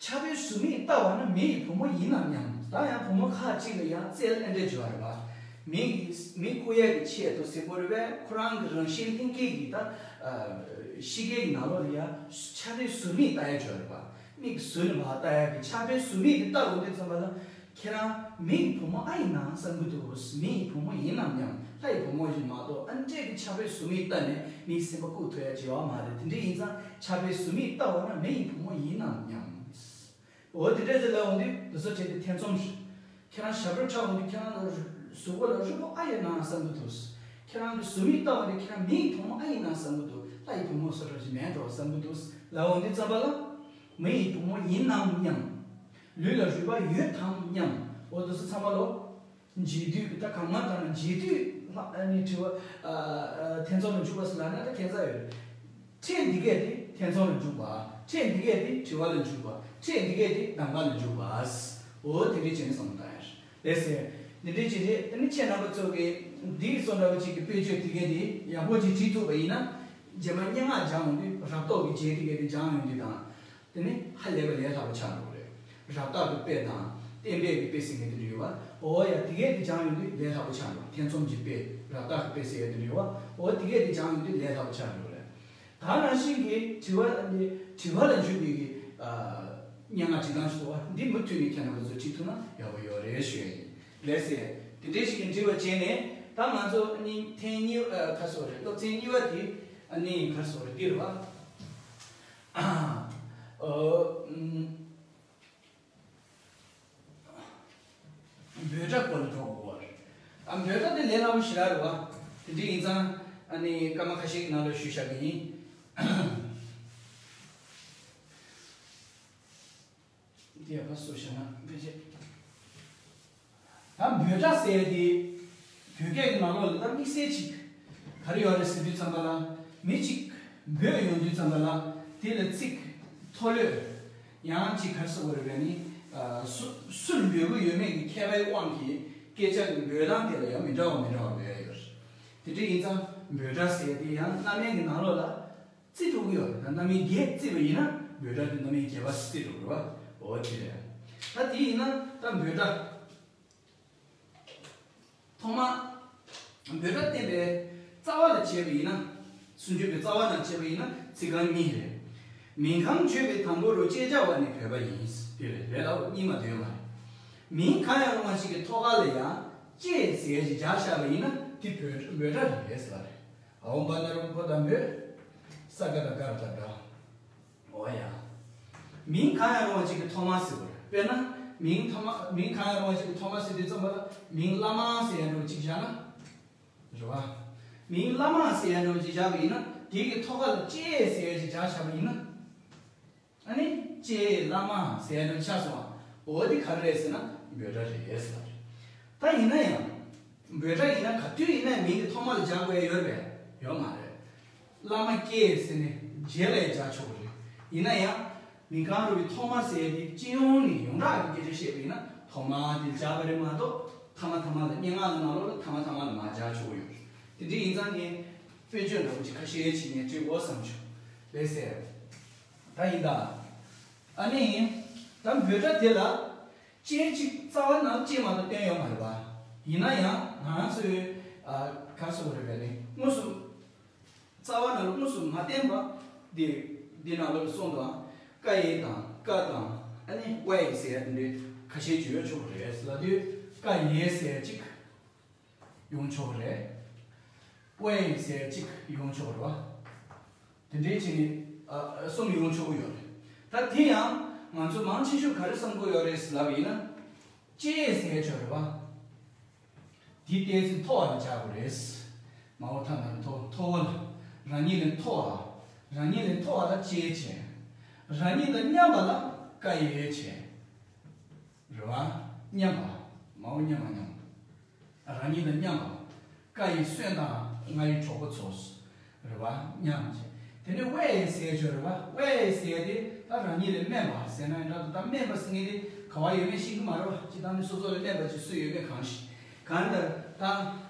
ཆགས་པའི་ཟུར་མིག་ལྟ་བ་ན་མི་ཡི་བུ་མོ་ཡིན་ནམ་སྙམ། ད་ཡང་བུ་མོ་ཁག་ཅིག་ལ་ཡང་རྩལ་ཨེ་འདྲ་བྱེད་པ་རེད་པ། མི་གི་མི་བཀུག་ཡས་ཀྱི་ཆེད་དུ་ཟེར་དགོས་རེད་པས། ཁོ་རང་གི་རང་བཞིན་ལྷན་སྐྱེས་ཀྱི་ད་ཨ་གཤིས་ཀའི་ནང་ལོགས་ལ་ཡང་ཆགས་པའི་ཟུར་མིག་ལྟ་ཡས་བྱེད་པ་རེད་པ། མིག་གི་ཟུར་ནས་མར་ལྟ་ཡས་ཀྱི་ཆགས་པའི་ཟུར་མིག་དེ་ལྟ་དགོས་དུས་ཙམ་པ་ལ། ཁྱེད་རང་མི་ཡི་བུ་མོ་ཨ་ཡིན་ནམ་བསམ་གྱི་འདུག་མི་ཡི་བུ་མོ་ཡིན་ནམ་སྙམ། ལྷ་ཡི་བུ་མོ་ཞིག་མ་གཏོགས་ཨ་འདྲས་ཀྱི་ཆགས་པའི་ཟུར་མིག་ལྟ་ནས་མིའི་སེམས་པ་བཀུག་ཐུབ་ཡ་བྱེད་པ་མ་རེད། དེ་འདྲ་ཡིན་ཙང་ཆགས་པའི་ཟུར་མིག་ལྟ་བ་ན་མི་ཡི་བུ་མོ་ཡིན་ནམ་སྙམ། འོ་དེ་འདྲ་ཟེར་ལབ་འོང་དུས་དེ་ཚོ་བྲིས་ཏེ་ཐེ་ཚོམ་ཞིག་ཁྱེད་རང་ཞབས་བྲོ་འཁྲབ་འོང་དུས་ཁྱེད་རང་ལ་གཟུགས་པོ་ལ་རུས་པ་ཨ་ཡོད་ན་བསམ་གྱི་འདུག་ཁྱེད་རང་གི་ཟུར་མིག་ལྟ་བ་ནི་ཁྱེད་རང་མི་ཡི་བུ་མོ་ཨ་ཡིན་ན་བསམ་གྱི་འདུག་ལྷ་ཡི་བུ་མོ་བཟོ་འདྲ་ཞིག་མེད་འགྲོ་བསམ་གྱི་འདུག་ལབ་འོང་དུས་ཙམ་པ་ལ། མི་ཡི་བུ་མོ་ཡིན་ནམ་སྙམ། ལུས་ལ་རུས་པ་ཡོད་དམ་སྙམ། འོ་དེ་ཚོ་ཚང་མ་ལོ། འཇིགས་དུས་ད་གང་མ་ད་ན་འཇིགས་དུས་ལྷག་ཨ་ནི་དྲི་བ་ཨ་ཨ་ཐེ་ཚོམ་ལ་འཇུག་པ་ཟེར་ལབ་ན་ད་ཁྱད་མཚར་ཡོད་རེད། ཕྲད་འདི་གས་དེ་ཐེ་ཚོམ་ལ་འཇུག་པ། ཕྲད་འདི་གས་དེ་དྲི་བ་ལ་འཇུག་པ། ཕྲད་འདི་གས་དེ་གདམ་ག་ལ་འཇུག་པ། འོ་དེ་འདྲས་བྱས་ནས་བསམ་བློ་བཏང་ཡ་རེད། ལགས་སེ། འདི་འདྲས་ཅིག་རེད། དེ་ནི་ཁྱེད་རྣམ་པ་ཚོ་གིས་འདི་གི་བཟོ་འདྲ་བོ་ཅིག་གི་དཔེ་བརྗོད་དེ་གས་དེ་ཡག་པོ་ཅིག་བྲིས་ཐུབ་པ་ཡིན་ན། རྗེས་མ་སྙན་ངག་སྦྱང་ཡོང་དུས་རབ་རྟོག་གི་རྗེས་དེ་གས་དེ་སྦྱང་ཡོང་དུས་དང་། དེ་ནི་ཧ་ལས་པ་ལས་སླ་པོ་ཆགས་འགྲོ་གི་རེད། རབ་རྟོག་གི་དཔེ་དང་། བརྟན་པའི་གི་དཔེ་ཟེར་མཁན་དེ་འདྲ་ཡོད་པ། འོ་ཡ་དེ་གས་དེ་སྦྱང་ཡོང་དུས་ལས་སླ་པོ་ཆགས་འགྲོ། ཐེ་ཚོམ་གྱི་དཔེ། རབ་རྟོག་གི་དཔེ་ཟེར་ཡ་དེ་འདྲ་ཡོད་པ། འོ་དེ་གས་དེ་སྦྱང་ཡོང་དུས་ལས་སླ་པོ་ཆགས་འགྲོ་གི་རེད། ད་ནང་བཞིན་གྱི་དྲི་བ་འདི་དྲི་བ་ལ་འཇུག་པའི་གི་ཨ་སྙན་ངག་བྲིས་སྟངས་ཤིག་འདུག་པ། འདི་མུ་མཐུད་ནས་ཁྱེད་རྣམ་པ་ཚོས་བྲིས་ཐུབ་ན་ཡག་པོ་ཡོད་རེད་ཞུ་ཡ་ཡིན། ལགས་སེ། དེ་འདྲའི་ཞིག་གི་འདྲི་བ་བྱས་ནས་ད་ང་ཚོ་ནི་ཐེངས་གཉིས་ཨ་ག་རེ་ཟེར་དགོས་རེད། སློབ་ཚན་གཉིས་པ་དེ་ཨ་ནི་ག་རེ་ཟེར་དགོས་རེད། འདི་རེད་པ། ཨ་འོ་ཨུམ། འབོད་སྒྲ་སྐོར་ལ་འགྲོ་དགོས་པ་རེད། ཨ་འབོད་སྒྲ་དེ་ལས་སླ་པོ་ཞེ་དྲག་རེད་པ། དེ་འདྲ་ཡིན་ཙང་ཨ་ནི་སྐར་མ་ཁ་ཤས་ཀྱི་ནང་ལ་ཞུས་བཞག་གི་ཡིན། འདི་ཡག་པོ་བཟོས་བཞག་ན་ཕལ་ཆེར། ད་འབོད་སྒྲ་ཟེར་ཡ་དེ་བོད་སྐད་ཀྱི་ནང་ལོགས་ལ་ད་དམིགས་བསལ་ཅིག་ག་རེ་ཡོད་རེད་ཟེར་དུས་ཙམ་པ་ལ། མི་གཅིག་འབོད་ཡོང་དུས་ཙམ་པ་ལ་དེ་ལ་ཚིག་མཐོ་ལོས་ཡང་ཅིག་ག་རེ་ཟེར་དགོས་རེད་པས་ནི། སུ་སུར་འབོད་ཀྱི་ཡོད་མེད་ཀྱི་ཁྱད་པར་གྱི་དབང་གིས་སྐད་ཆ་གི་འབོད་སྟངས་དེ་ལ་ཡང་མི་འདྲ་བ་མི་འདྲ་བ་འབོད་ཡ་ཡོད་རེད། དེ་འདྲ་ཡིན་ཙང་འབོད་སྒྲ་ཟེར་ཡ་དེ་ཡང་རྣམ་དབྱེ་གི་ནང་ལོགས་ལ་བརྩི་འགྲོ་གི་ཡོད་རེད། ད་རྣམ་དབྱེ་བརྒྱད་བརྩིས་པ་ཡིན་ན་འབོད་སྒྲ་དེ་རྣམ་དབྱེ་བརྒྱད་པ་བརྩི་འགྲོ་གི་རེད་པ། འོ་དེ་རེད། ད་དེ་ཡིན་ན་ད་འབོད་སྒྲ། ཐོག་མར། འབོད་སྒྲ་བསྟན་པའི་རྩ་བ་ལ་བྱས་པ་ཡིན་ན། སུམ་ཅུ་པའི་རྩ་བ་ལ་བྱས་པ་ཡིན་ན་ཚིག་རྐང་གཉིས་རེད། མིང་གང་བརྗོད་པའི་དང་པོ་རུ་ཅེས་བྱ་བ་ནི་བོད་པ་ཡིན། དེ་རེད། ལས་སླ་པོ་གཉིས་མ་དོན་མ་རེད། མིང་གང་ཡང་རུང་བ་ཞིག་གི་ཐོག་ཁ་ལ་ཡང་ཅེས་ཟེར་ཞིག་སྦྱར་བཞག་པ་ཡིན་ན་དེ་འབོད་འབོད་སྒྲ་རེད་ཟེར་བ་རེད། ཨའོ་བ་ན་རོ་བོ་དང་འབོད། ས་ག་དང་གར་དང་འདྲ། འོ་ཡ། མིང་གང་ཡང་རུང་བ་ཅིག་གི་ཐོག་མ་ཟེར་བ་རེད། དཔེར་ན། མིང་ཐོག་མ་མིང་གང་ཡང་རུང་བ་ཞིག་གི་ཐོག་མ་ཟེར་དུས་ཙམ་པ་ལ་མིང་བླ་མ་ཟེར་ཡ་འདྲ་བོ་ཅིག་བཞག་ན། རེད་བ། མིང་བླ་མ་ཟེར་ཡ་འདྲ་བོ་ཅིག་བཞག་པ་ཡིན་ན་དེ་གི་ཐོག་ཁ་ལ་ལྕེ་ཟེར་ཡ་ཅིག་བཞག་བཞག་པ་ཡིན་ན། ཨ་ནི་ལྕེ་བླ་མ་ཟེར་ཡ་འདྲ་བོ་ཆགས་སོང་བ། འོ་དེ་ག་རེ་རེད་ཟེར་ན་འབོད་སྒྲ་རེད་ཟེར་བ་རེད། ད་ཡིན་ན་ཡང་། འབོད་སྒྲ་ཡིན་ན་ག་དུས་ཡིན་ན་མིང་གི་ཐོག་མ་ལ་སྦྱར་དགོས་ཡ་ཡོད་རེད་པས། ཡོད་མ་རེད། བླ་མ་སྐྱེས་ཟེར་ནས་རྗེས་ལ་ཡང་སྦྱར་ཆོག་གི་རེད། ཡིན་ན་ཡང་། མིང་གང་རུང་གི་ཐོག་མ་ཟེར་ཡ་དེ་སྤྱི་ཡོངས་ནས་ཡོངས་གྲགས་ཀྱི་སྐད་ཆ་བཤད་པ་ཡིན་ན་ཐོག་མ་དེ་སྦྱར་བ་རེད་མ་གཏོགས་ཐ་མ་ཐ་མ་ལ་སྙན་ངག་གི་ནང་ལོགས་ལ་ཐ་མ་ཐ་མ་ལ་མར་སྦྱར་ཆོག་གི་ཡོད་རེད། དེ་འདྲ་ཡིན་ཙང་ངས་དཔེ་བརྗོད་འདྲ་པོ་ཅིག་ཁ་ཤས་ཅིག་ངས་བྲིས་འོ་བསམ་བྱུང་། ལགས་སེ། ད་ཡིན་ད། ཨ་ནི། ད་འབོད་སྒྲ་དེ་ལ། ལྕེ་གཅིག་རྩ་བ་ནང་ལྕེ་མ་གཏོགས་བསྟན་ཡོད་མ་རེད་པ། ཡིན་ན་ཡང་ང་རང་ཚོའི། ཨ། ག་རེ་ཟེར་དགོས་རེད་པས་ནི་དངོས་སུ། རྩ་བ་ནང་ལ་དངོས་སུ་མ་བསྟན་པ། འདི། འདི་ནང་ལོགས་ལ་གསུངས་འདུག་ཨ། ཀ་ཡེ་དང་ཀ་དང་ཨ་ནི་ཝའེ་ཟེར་འདི་ཁ་ཤས་ཅིག་ཡོད་ཆོག་གི་རེད་ལབ་དུས་ཀ་ཡེ་ཟེར་གཅིག་ཡོང་ཆོག་རེད། ཝའེ་ཟེར་གཅིག་ཡོང་ཆོག་རེད་བ། དེ་འདྲའི་བྱས་ནས་ཨ། གསུམ་ཡོང་ཆོག་གི་ཡོད་རེད། ད་དེ་ཡང་ང་ཚོ་མང་ཆེ་ཤོས་ག་རེ་བསམ་གྱི་ཡོད་རེད་ལབ་པ་ཡིན་ན། ལྕེ་ཟེར་ཆོག་རེད་བ། དེ་ཏོག་ཙམ་མཐོ་བ་ལ་སྦྱར་དགོས་རེད། མ་འོངས་ཐ་ན་མཐོ་མཐོ་བོ་ལ། རང་ཉིད་ལས་མཐོ་བ། རང་ཉིད་ལས་མཐོ་བ་ལ་ལྕེ་བྱས། རང་ཉིད་དང་མཉམ་པ་ལ་ཀ་ཡེ་བྱས། རེད་བ། མཉམ་པ། མ་འོངས་མཉམ་པ་མཉམ་པ། རང་ཉིད་དང་མཉམ་པ། ཀ་ཡེ་སོན་དང་ང་ཡི་གྲོགས་པོ་ཚོ། རེད་བ། མཉམ་བྱས། དེ་ནས་ཝའེ་ཟེར་ཆོག་རེད་བ། ཝའེ་ཟེར་དེ་ད་རང་ཉིད་ལས་དམན་པ་ཟེར་ན་འདྲ་འདུག་ད་དམན་པ་ཟེར་མཁན་དེ་ག་བ་ཡོད་མེད་ཤེས་ཀྱི་མ་རེད་བ། སྤྱིར་བཏང་ནི་སོ་སོ་ལས་དམན་པ་ཅིག་སུ་ཡོད་མེད་གང་ཤེས། གང་ལྟར་ད།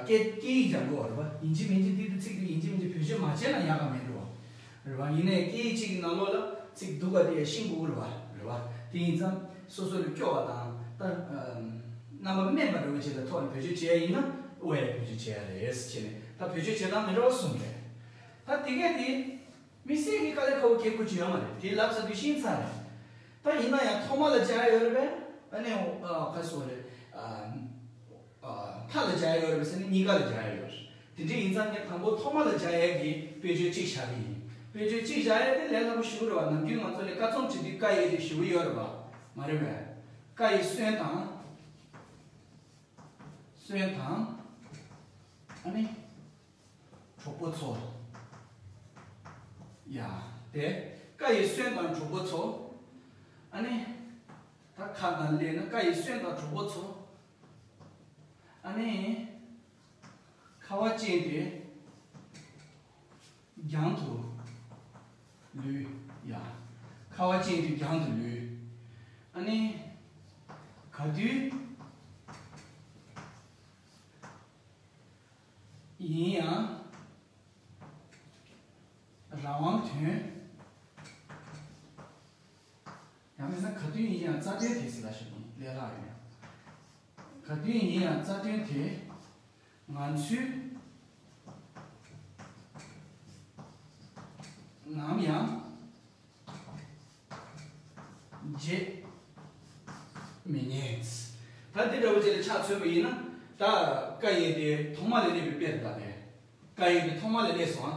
སྐད་སྐད་ཡིག་སྦྱང་དགོས་པ་རེད་བ། ཡིན་གཅིག་མིན་གཅིག་འདི་དུ་ཚིག་འདི་ཡིན་གཅིག་མིན་གཅིག་བེད་སྤྱོད་མ་བྱས་ན་ཡག་ག་མེད་འགྲོ་བ་རེད་བ། ཡིན་ནའི་སྐད་ཡིག་གཅིག་གི་ནང་ལོགས་ལ་ཚིག་སྡུག་ག་དེ་ཤེས་དགོས་རེད་བ། རེད་བ། དེ་ཡིན་ཙང་སོ་སོ་ལ་སྐྱོ་བ་དང་ད་རྣམ་པ་དམན་པ་འདྲ་བོ་ཅིག་ལ་ཐོག་ནས་བེད་སྤྱོད་བྱས་ཡིན་ན་ཨོ་ཡ་བེད་སྤྱོད་བྱས་ཡ་རེད་ཟེར་བྱས་ནས་ད་བེད་སྤྱོད་བྱེད་སྟངས་མི་འདྲ་བ་གསུམ་རེད། ད་དེ་གས་དེ། དམིགས་བསལ་གྱི་དཀའ་ལས་ཁག་པོ་གལ་དགོས་ཀྱི་ཡོད་མ་རེད། དེ་ལབ་ཚར་དུས་ཤེས་ཚར་རེད། ད་ཡིན་ན་ཡང་ཐོག་མ་ལ་སྦྱར་ཡ་ཡོད་རེད་པས། ཨ་ནི་ཨ་ག་སོ་རེད། ཨ་ཨ་མཐའ་ལ་སྦྱར་ཡ་ཡོད་རེད་པས་ཟེར་ནས་གཉིས་ཀ་ལ་སྦྱར་ཡ་ཡོད་རེད། དེ་འདྲ་ཡིན་ཙང་ངས་དང་པོ་ཐོག་མ་ལ་སྦྱར་ཡ་གི་དཔེ་བརྗོད་གཅིག་བཞག་གི་ཡིན། དཔེ་བརྗོད་གཅིག་བཞག་ཡ་དེ་ལས་སླ་པོ་ཞེ་པོ་ཡོད་རེད་པ། ནམ་རྒྱུན་ང་ཚོ་ལས་ཀ་རྩོམ་བྱེད་དུས་ཀ་ཡེ་ཅིག་ཞེ་པོ་ཡོད་རེད་པ། མ་རེད་པས། ཀ་ཡེ་སོན་དང་། སོན་དང་། ཨ་ནི། གྲོགས་པོ་ཚོ། ཡ། དེ། ཀ་ཡེ་སོན་དང་གྲོགས་པོ་ཚོ། ཨ་ནི། ད་ཁ་དང་ལས་ན་ཀ་ཡེ་སོན་དང་གྲོགས་པོ་ཚོ། ཨ་ནི། ཁ་བ་ཅན་དེ། རྒྱང་དུ། ལུས། ཡ། ཁ་བ་ཅན་དེ་རྒྱང་དུ་ལུས། ཨ་ནི། ག་དུས། ཡིན་ཡང་། རང་དབང་དོན། ཡང་མིན་ན་ག་དུས་ཡིན་ཡང་རྩ་དོན་དེ་ཟེར་ལ་ཞིག་ལས་སླ་ཡོད། ག་དུས་ཡིན་ཡང་རྩ་དོན་དེ་ང་ཚོས་ནམ་ཡང་བརྗེད་མི་ཉན། ད་འདི་འདྲ་བོ་ཅིག་ལ་ཆ་མཚོན་པ་ཡིན་ན་ད་ཀ་ཡེ་དེ་ཐོག་མ་ལ་སླེབས་པའི་དཔེ་རེད་ད་དེ། ཀ་ཡེ་དེ་ཐོག་མ་ལ་སླེབས་སོང་ཨ།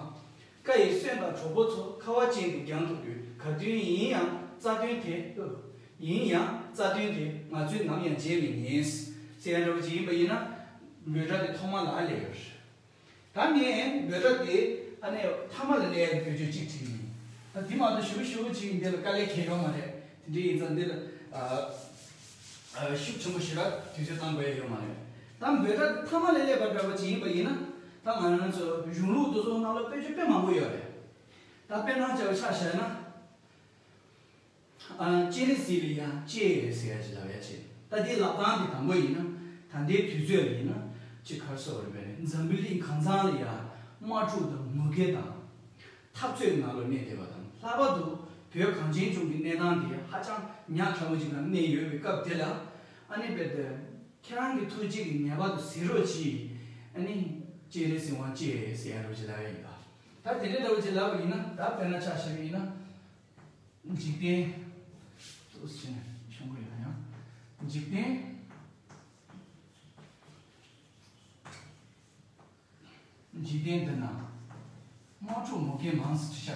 ཀ་ཡེ་སོན་དང་གྲོགས་པོ་ཚོ་ཁ་བ་ཅན་དུ་རྒྱང་དུ་བུད། ག་དུས་ཡིན་ཡང་རྩ་དོན་དེ། ཡིན་ཡང་རྩ་དོན་དེ་ང་ཚོས་ནམ་ཡང་བརྗེད་མི་ཉན། ཟེར་ཡ་འདྲ་བོ་ཅིག་ཡིན་པ་ཡིན་ན། འབོད་སྒྲ་དེ་ཐོག་མ་ལ་སླེབས་ཡོད་རེད། ད་ངས་འབོད་སྒྲ་དེ་ཨ་ནི་མཐའ་མ་ལ་སླེབས་ཡ་གི་བེད་སྤྱོད་གཅིག་བྲིས་ཡིན། ད་དེ་མ་གཏོགས་ཞེ་པོ་ཞེ་པོ་ཅིག་འདི་ལ་དཀའ་ལས་ཁེལ་ཡོད་མ་རེད། དེ་འདྲ་ཡིན་ཙང་འདི་ལ་ཨ། ཨ། ཤུགས་ཆེན་པོ་ཞེ་དྲག་དུས་ཚོད་བཏང་དགོས་ཡ་ཡོད་མ་རེད། ད་འབོད་སྒྲ་མཐའ་མ་ལ་སླེབས་པ་འདྲ་པོ་ཅིག་ཡིན་པ་ཡིན་ན། ད་ང་རང་ཚོ་གཞུང་ལུགས་དེ་ཚོ་ནང་ལ་དཔེ་བརྗོད་དཔེ་མང་པོ་ཡོད་རེད། ད་དཔེར་ན་ཆ་བཞག་ན། ཨ། སྤྱན་རས་གཟིགས་ལ་ཡང་ལྕེ་ཟེར་ཡ་ཅིག་ལབ་ཡ་ཅིག་ད་འདི་ལབ་སྟངས་འདི་དང་པོ་ཡིན་ན། ད་ལྟའི་དུས་ཚོད་ལ་ཡིན་ན། ཅིག་ག་རེ་ཟེར་དགོས་རེད་པས། འཛམ་བུ་གླིང་གང་ཚང་ལ་ཡ་དམག་འཁྲུག་དང་མུ་གེ་དང་། འཐབ་རྩོད་ནང་ལ་གནས་བསྡད་པ་དང་། ལྷག་པར་དུ་བོད་གངས་ཅན་ལྗོངས་ཀྱི་གནས་སྟངས་འདི་ཧ་ཅང་ཉག་ཕྲ་མོ་ཅིག་ནང་གནས་ཡོད་པའི་སྐབས་དེ་ལ། ཨ་ནི་དཔེར་ན། ཁྱེད་རང་གི་ཐུགས་རྗེ་གིས་ངེས་པར་དུ་གཟིགས་རོགས་གྱིས། ཨ་ནི། སྤྱན་རས་གཟིགས་དབང་ལྕེ་ཟེར་ཡ་འདྲ་བོ་ཅིག་ལབ་ཡ་ཡིན་པ། ད་དེ་འདྲ་འདྲ་བོ་ཅིག་ལབ་པ་ཡིན་ན། ད་དཔེར་ན་ཆ་བཞག་པ་ཡིན་ན། འཇིག་རྟེན། ཏོག་ཙམ་ཆུང་ངུ་ཡང་ཡང་། འཇིག་རྟེན། འཇིག་རྟེན་འདི་ན། དམག་འཁྲུག་མུ་གེ་མང་སུ་ཆགས་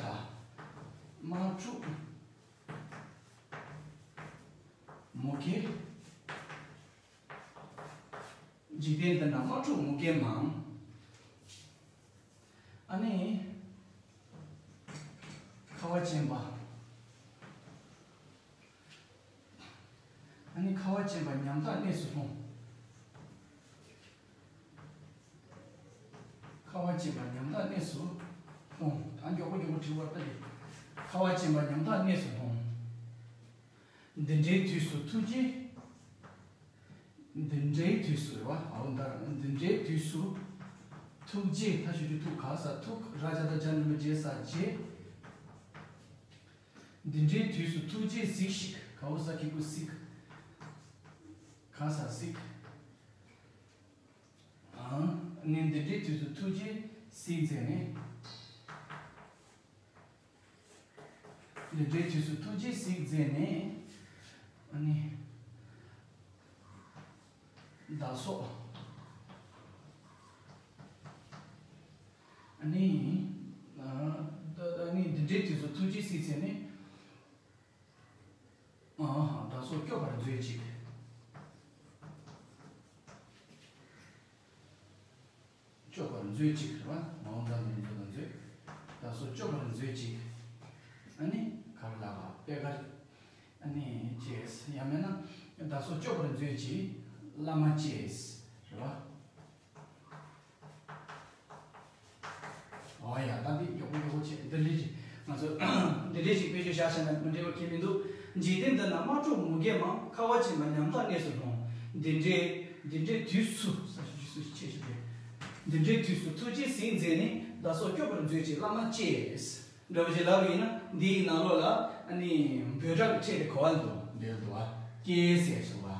པ། དམག་འཁྲུག་མུ་གེ། འཇིག་རྟེན་འདི་ན་དམག་འཁྲུག་མུ་གེ་མང་། ཨ་ནི། ཁ་བ་ཅན་པ། ཨ་ནི་ཁ་བ་ཅན་པ་ཉམ་ཐག་གནས་སུ་ལྷུང་། ཁ་བ་ཅན་པ་ཉམ་ཐག་གནས་སུ་ལྷུང་། ད་མགྱོགས་པོ་མགྱོགས་པོ་བྲིས་པར་ལྟ་སྟེ། ཁ་བ་ཅན་པ་ཉམ་ཐག་གནས་སུ་ལྷུང་། འདི་འདྲའི་དུས་སུ་ཐུགས་རྗེ། འདི་འདྲའི་དུས་སུ་རེད་བ། འོ་ད་འདི་འདྲའི་དུས་སུ། ཐུགས་རྗེ། ད་ཞུ་རྒྱུ་ཐུགས་ག་ས་ཐུགས། ར་ཇ་ད་ཇ་ན་མ་རྗེ་ས་རྗེ། འདི་འདྲའི་དུས་སུ་ཐུགས་རྗེས་གཟིགས་ཤིག་གའོ་ས་ཁི་ཀུ་གཟིགས། ག་ས་གཟིགས། ཨང་། ནི་འདི་འདྲའི་དུས་སུ་ཐུགས་རྗེས་གཟིགས་མཛད་ནས། འདི་འདྲའི་དུས་སུ་ཐུགས་རྗེས་གཟིགས་མཛད་ནས། ཨ་ནི། བདག་སོགས། ཨ་ནི། ཨ་ཨ་ནི་འདི་འདྲའི་དུས་སུ་ཐུགས་རྗེས་གཟིགས་མཛད་ནས། ཨ་ཧ། བདག་སོགས་སྐྱོབ་པར་མཛོད་ཅིག་སྐྱོབ་པར་མཛོད་ཅིག་རེད་བ། མ་འོངས་པ་ནས་མཛོད་དང་མཛོད། བདག་སོགས་སྐྱོབ་པར་མཛོད་ཅིག་ཨ་ནི་ག་རེ་ལབ་པ། པད་དཀར། ཨ་ནི་ཅེས། ཡང་མིན་ན། བདག་སོགས་སྐྱོབ་པར་མཛོད་ཅིག་བླ་མ་ཅེས། རེད་བ། ཨོ་ཡ། ད་འདི་མགྱོགས་པོ་མགྱོགས་པོ་བྱས། འདི་འདྲ་ཞིག་ང་ཚོ་འདི་འདྲ་ཞིག་དཔེ་བརྗོད་བཞག་བྱས་ན་མི་འགྲིག་པ་གང་ཡང་མི་འདུག་འཇིག་རྟེན་འདི་ན་དམག་འཁྲུག་མུ་གེ་མང་། ཁ་བ་ཅན་པ་ཉམ་ཐག་གནས་སུ་ལྷུང་། འདི་འདྲའི། འདི་འདྲའི་དུས་སུ། ས་ཞིག་སུ་ཆེ་ཞིག་རེད། འདི་འདྲའི་དུས་སུ་ཐུགས་རྗེས་གཟིགས་མཛད་ནས། བདག་སོགས་སྐྱོབ་པར་མཛོད་ཅིག་བླ་མ་ཅེས། འདྲ་བོ་ཞིག་ལབ་པ་ཡིན་ན། འདིའི་ནང་ལོགས་ལ་ཨ་ནི་འབོད་སྒྲ་གི་ཕྲད་དེ་ག་བ་འདུག་འདིར་འདུག་བ། ཀྱེ་ཟེར་སོང་བ།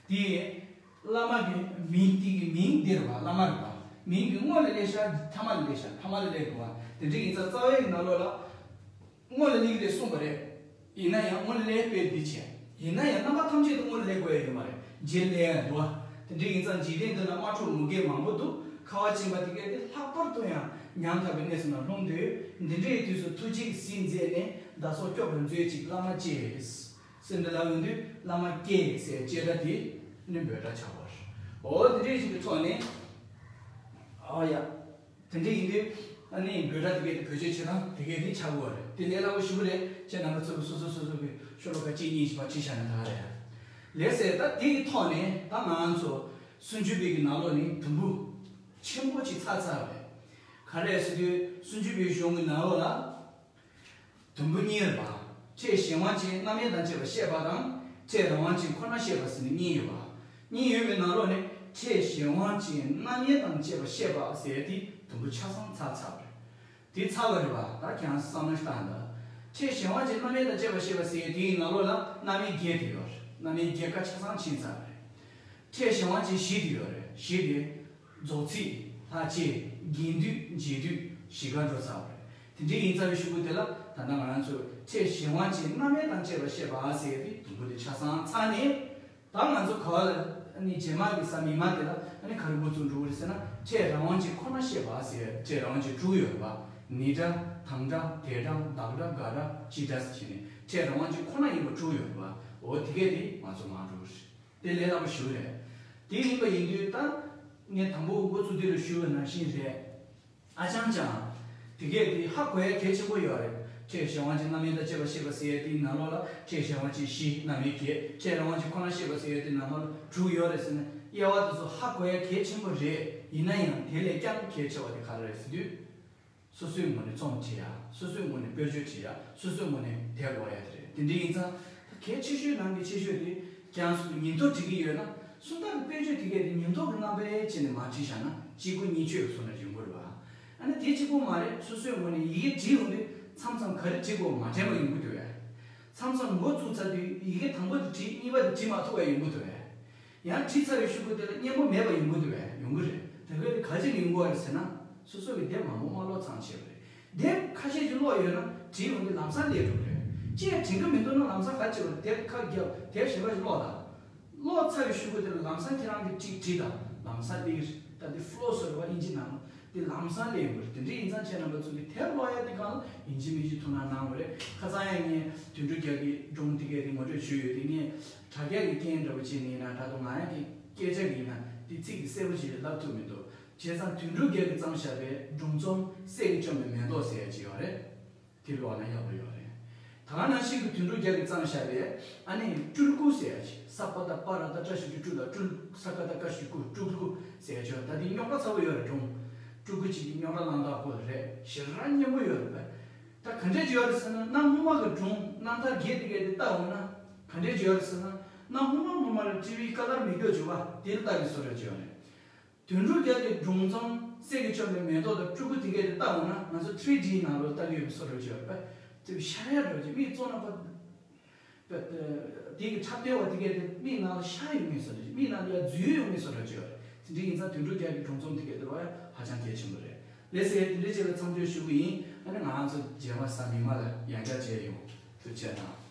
དེ། བླ་མ་གི་མིང་། དེ་གི་མིང་འདིར་བ། བླ་མ་རེད་བ། མིང་གི་སྔོན་ལ་སླེབས་ཤག་ཐ་མ་ལ་སླེབས་ཤག་ཐ་མ་ལ་སླེབས་དགོས་བ། དེ་འདྲ་ཡིན་ཙང་རྩ་བའི་ནང་ལོགས་ལ། སྔོན་ལ་སླེབས་ཀྱི་རེད་གསུངས་པ་རེད། ཡིན་ན་ཡང་སྔོན་ལ་སླེབས་པའི་འདི་བྱས། ཡིན་ན་ཡང་རྣམ་པ་ཐམས་ཅད་དུ་སྔོན་ལ་སླེབས་དགོས་ཡ་ཡོད་མ་རེད། རྗེས་ལ་སླེབས་ཡ་འདུག་བ། དེ་འདྲ་ཡིན་ཙང་འཇིག་རྟེན་འདི་ན་དམག་འཁྲུག་མུ་གེ་མང་པོ་འདུག་ཁ་བ་ཅན་པ་དེ་གས་དེ་ལྷག་པར་དུ་ཡང་ཉམ་ཐག་པའི་གནས་སུ་ན་ལྷུང་དུས། འདི་འདྲའི་དུས་སུ་ཐུགས་རྗེས་གཟིགས་མཛད་ནས། བདག་སོགས་སྐྱོབ་པར་མཛོད་ཅིག་བླ་མ་ཅེས། ཟེར་འདི་ལབ་ཡོང་དུས་བླ་མ་ཀྱེ་ཟེར་ཅེས་སྒྲ་དེ་ནི་འབོད་སྒྲ་ཆགས་པ་རེད། འོ་དེ་འདྲའི་ཞིག་གི་ཐོག་ནས། ཨ་ཡ། དེ་འདྲ་ཡིན་དུས་ཨ་ནི་འབོད་སྒྲ་དེ་གས་དེ་བེད་སྤྱོད་བྱེད་སྟངས་དེ་གས་དེ་ཆགས་ཀྱི་ཡོད་རེད། དེ་ལས་སླ་པོ་ཞེ་པོ་རེད། ཁྱེད་རྣམ་པ་ཚོ་གི་སོ་སོ་སོ་སོ་གི་ཤོ་ལོ་ཀ་གཅིག་གཉིས་ཤིག་ཕར་བྲིས་བཞག་ན་ད་ག་རེད། ལགས་སེ། ད་དེ་གི་ཐོག་ནས་ད་ང་ཚོ་སུམ་ཅུ་པའི་གི་ནང་ལོགས་ནས་དུམ་བུ་ཆེན་པོ་ཅིག་ཚར་ཚར་བ་རེད། ག་རེ་ཟེར་དུས་སུམ་ཅུ་པའི་གཞུང་གི་ནང་ལོགས་ལ། དུམ་བུ་གཉིས་རེད་པ། ཕྲད་གཞན་དབང་ཅན་རྣམ་དབྱེ་དང་བཅས་པ་བཤད་པ་དང་། ཕྲད་རང་དབང་ཅན་ཁོ་ན་བཤད་པ་ཟེར་ནས་གཉིས་ཡོད་པ། གཉིས་ཡོད་པའི་ནང་ལོགས་ནས་ཕྲད་གཞན་དབང་ཅན་རྣམ་དབྱེ་དང་བཅས་པ་བཤད་པ་ཟེར་ཡ་དེ་དུམ་བུ་ཆ་ཚང་ཚར་ཚར་བ་རེད། དེ་ཚར་བ་རེད་པ། ད་ཁྱེད་རང་བསམ་བློ་ཞིག་བཏང་དང་། ཕྲད་གཞན་དབང་ཅན་རྣམ་དབྱེ་དང་བཅས་པ་བཤད་པ་ཟེར་ཡ་དེའི་ནང་ལོགས་ལ་རྣམ་དབྱེ་བརྒྱད་དེ་ཡོད་རེད། རྣམ་དབྱེ་བརྒྱད་ཀ་ཆ་ཚང་ཕྱིན་ཚར་བ་རེད། ཕྲད་གཞན་དབང་ཅན་བཞི་དེ་ཡོད་རེད། བཞི་དེ། རྫོགས་ཚིག་ལྷག་བཅས་རྒྱན་སྡུད་འབྱེད་སྡུད་བཞི་ཀ་འགྲོ་ཚར་བ་རེད། དེ་འདྲའི་ཡིན་ཚར་བའི་གཞུག་གུ་དེ་ལ་ད་ལྟ་ང་རང་ཚོས་ཕྲད་གཞན་དབང་ཅན་རྣམ་དབྱེ་དང་བཅས་པ་བཤད་པ་ཟེར་ཏེ་དུམ་བུ་དེ་ཆ་ཚང་ཚར་ནས། ད་ང་ཚོ་ག་བ་ལ་ཨ་ནི་རྗེས་མ་གི་ས་མིག་དམར་དེ་ལ་ཨ་ནི་ག་རེ་འགོ་བཙུགས་འགྲོ་གི་རེད་ཟེར་ན། ཕྲད་རང་དབང་ཅན་ཁོ་ན་བཤད་པ་ཟེར། ཕྲད་རང་དབང་ཅན་དྲུག་ཡོད་རེད་པ། ནི་སྒྲ། དང་སྒྲ། དེ་སྒྲ། བདག་སྒྲ། དགག་སྒྲ། སྤྱི་སྒྲ་ཟེར་བྱས་ནས་ཕྲད་རང་དབང་ཅན་ཁོ་ན་ཡིན་པ་དྲུག་ཡོད་རེད་པ། འོ་དེ་གས་དེ་ང་ཚོ་མར་འགྲོ་གི་རེད། དེ་ལས་སླ་པོ་ཞེ་པོ་རེད། དེ་ཡིན་པ་ཡིན་དུས་ད་ངས་དང་པོ་འགོ་ཚུགས་དུས་ལ་ཞུས་པ་ནང་བཞིན་རེད། ཨ་ཅང་ཅང་། དེ་གས་དེ་ཧ་གོ་ཡ་གལ་ཆེན་པོ་ཡོད་རེད། ཕྲད་གཞན་དབང་ཅན་རྣམ་དབྱེ་དང་བཅས་པ་བཤད་པ་ཟེར་ཡ་དེའི་ནང་ལོགས་ལ་ཕྲད་གཞན་དབང་ཅན་བཞི། རྣམ་དབྱེ་བརྒྱད། ཕྲད་རང་དབང་ཅན་ཁོ་ན་བཤད་པ་ཟེར་ཡ་དེའི་ནང་ལོགས་ལ་དྲུག་ཡོད་རེད་ཟེར་ནས་དབྱེ་བ་དེ་ཚོ་ཧ་གོ་ཡ་གལ་ཆེན་པོ་རེད། ཡིན་ན་ཡང་དེ་ལས་ཀྱང་གལ་ཆེ་བ་དེ་ག་རེ་རེད་ཟེར་དུས། སོ་སོའི་ངོས་ནས་རྩོམ་བྲིས་ཡ། སོ་སོའི་ངོས་ནས་དཔེར་བརྗོད་བྲིས་ཡ། སོ་སོའི་ངོས་ནས་དེབ་ཀློག་ཡ་དེ་རེད། དེ་འདྲ་ཡིན་ཙང་ད་གལ་ཆེ་ཤོས་ནང་གི་ཆེ་ཤོས་དེ་ཀྱང་སུ་ཉིན་ཐོ་བྲིས་ཀྱི་ཡོད་ན། སུ་ད་གི་དཔེར་བརྗོད་དེ་གས་དེ་ཉིན་ཐོ་གི་རྣམ་པ་བྱས་ནས་མར་བྲིས་བཞག་ན་གཅིག་པུ་གཉིས་ཆོད་སོང་ན་ཡོང་གི་རེད་བ། ཨ་ནི་དེ་གཅིག་པུ་མ་རེད། སོ་སོའི་ངོས་ནས་ཡི་གེ་བྲིས་ཡོང་དུས་མཚམས་མཚམས་ག་རེ་བྲིས་དགོས་མ་དྲན་པ་ཡོང་གི་འདུག་བས། མཚམས་མཚམས་འགོ་བཙུགས་ཚར་དུས་ཡི་གེ་དང་པོ་དེ་བྲིས། གཉིས་པ་དེ་བྲིས་མ་ཐུབ་པ་ཡོང་གི་འདུག་བས། ཡང་བྲིས་ཚར་བའི་གཞུག་གུ་དེ་ལ་སྙན་པོ་མེད་པ་ཡོང་གི་འདུག་བས། ཡོང་གི་རེད། དེ་ག་དེ་ག་རེ་བྱས་ནས་ཡོང་གི་རེད་ཟེར་ན། སོ་སོ་གི་དེབ་མང་པོ་མ་ཀློག་ཚང་བྱས་པ་རེད། དེབ་ཁ་ཤས་ཅིག་ཀློག་ཡོད་ན་བྲིས་ཡོང་དུས་ལམ་སང་ལས་འགྲོ་གི་རེད། ཅི་ཡང་དྲན་གི་མི་འདུག་ན་ལམ་སང་ག་རེ་བྱེད་པ་རེད། དེབ་ཁ་བརྒྱབ། དེབ་གཞན་པ་ཞིག་ཀློག་དང་། ཀློག་ཚར་བའི་གཞུག་གུ་དེ་ལ་ལམ་སང་ཁྱེད་རང་གིས་ཅིག་བྲིས་དང་། ལམ་སང་ལས་ཀྱི་ད་དེ་ཕོ་ལོ་ཟེར་བ་ཨིན་ཇི་ནང་། དེ་ལམ་སང་སླེབས་ཡོང་གི་རེད། དེ་འདྲ་ཡིན་ཙང་ཁྱེད་རྣམ་པ་ཚོ་གིས་དེབ་ཀློག་ཡ་དེ་སྒང་ལ་ཡིན་གཅིག་མིན་གཅིག་ཐུགས་སྣང་གནང་དགོས་རེད། ཁ་སང་ཡང་ངས་དོན་གྲུབ་རྒྱལ་གྱི་སྒྲུང་དེ་གའི་དེ་ངོ་སྤྲོད་ཞུས་ཡོད་དེ། ངས་དྲ་རྒྱ་གི་རྐྱེན་འདྲ་པོ་བྱས་ནས་ཡིན་ན། ད་དུང་ང་ཡང་དེ་སྐད་ཆ་གི་ཡིན་ན་དེ་ཚིག་དེ་གསལ་པོ་ཞིག་ལབ་ཐུབ་མི་འདུག་བྱས་ཙང་དོན་གྲུབ་རྒྱལ་གྱིས་བརྩམས་བཞག་པའི་སྒྲུང་རྩོམ་སྲས་ཀྱིས་བཅོམ་པའི་མེ་ཏོག་ཟེར་ཡ་ཅིག་ཡོད་རེད། དེ་ཀློག་ན་ཡག་པོ་ཡོད་རེད། ད་ག་ནང་བཞིན་གྱི་དོན་གྲུབ་རྒྱལ་གྱིས་བརྩམས་བཞག་པའི་ཨ་ནི་སྤྲུལ་སྐུ་ཟེར་ཡ་ཅིག་ས་པ་བཏགས་སྤ་ར་བཏགས་སྤྲ་ཞབས་ཀྱུ་སྤྲུ་ལ་སྤྲུལ། ས་ཀ་བཏགས་སྐ་ཞབས་ཀྱུ་སྐུ། སྤྲུལ་སྐུ་ཟེར་ཡ་ཅིག་ད་དེ་རྙོག་དྲ་ཚ་པོ་ཡོད་རེད། སྒྲུང་སྤྲུལ་སྐུ་ཅིག་གིས་རྙོག་དྲ་བསླངས་སྟངས་ཁོ་རེད། ཞེ་དྲག་སྙན་པོ་ཡོད་རེད་པས། ད་ག་འདྲས་ཅིག་ཡོད་རེད་ཟེར་ན། གནའ་སྔོན་མ་གི་སྒྲུང་རྣམ་ཐར་བརྒྱད་དེ་གའི་དེ་བལྟ་འོང་ན་ག་འདྲས་ཅིག་ཡོད་རེད་ཟེར་ན། གནའ་སྔོན་མ་སྔོན་མ་ལ་ཊི་ཝི་ཀ་ལར་མེད་རྒྱུ་བྱུང་བ་དེ་ལ་ལྟ་གི་བཟོ་འདྲ་ཅིག་ཡོད་རེད། དོན་གྲུབ་རྒྱལ་གྱི་སྒྲུང་རྩོམ་སྲས་ཀྱིས་བཅོམ་པའི་མེ་ཏོག་དང་སྤྲུལ་སྐུ་དེ་གའི་དེ་བལྟ་འོང་ན་ང་ཚོ་ཐི་རི་ཌི་ནང་ལོགས་ལྟ་གི་ཡོད་པའི་བཟོ་འདྲ་ཅིག་ཡོད་རེད་པས། དེ་ཤར་ཡ་འདྲ་ཅིག་མིག་བཙུམ་ན་པ། པ། དེ་གི་འཁྲབ་སྟོན་པ་དེ་གའི་དེ་མིག་ནང་ལ་ཤར་ཡོང་གི་བཟོ་འདྲ་ཅིག་མིག་ནང་ལ་ཡ་འཛུལ་ཡོང་གི་བཟོ་འདྲ་ཅིག་ཡོད་རེད། དེ་འདྲ་ཡིན་ཙང་དོན་གྲུབ་རྒྱལ་གྱི་སྒྲུང་རྩོམ་དེ་གའི་དེ་ལ་ཡ་ཧ་ཅང་གལ་ཆེན་པོ་རེད། ལགས་སེ། དེ་འདྲ་ཅིག་ལ་མཚམས་འཇོག་ཞུ་གི་ཡིན། ཨ་ནི་ང་ཚོ་རྗེས་མ་གཟའ་མིག་དམར་ལ་ཡང་བསྐྱར་མཇལ་ཡོང་། ཐུགས་རྗེ་གནང་།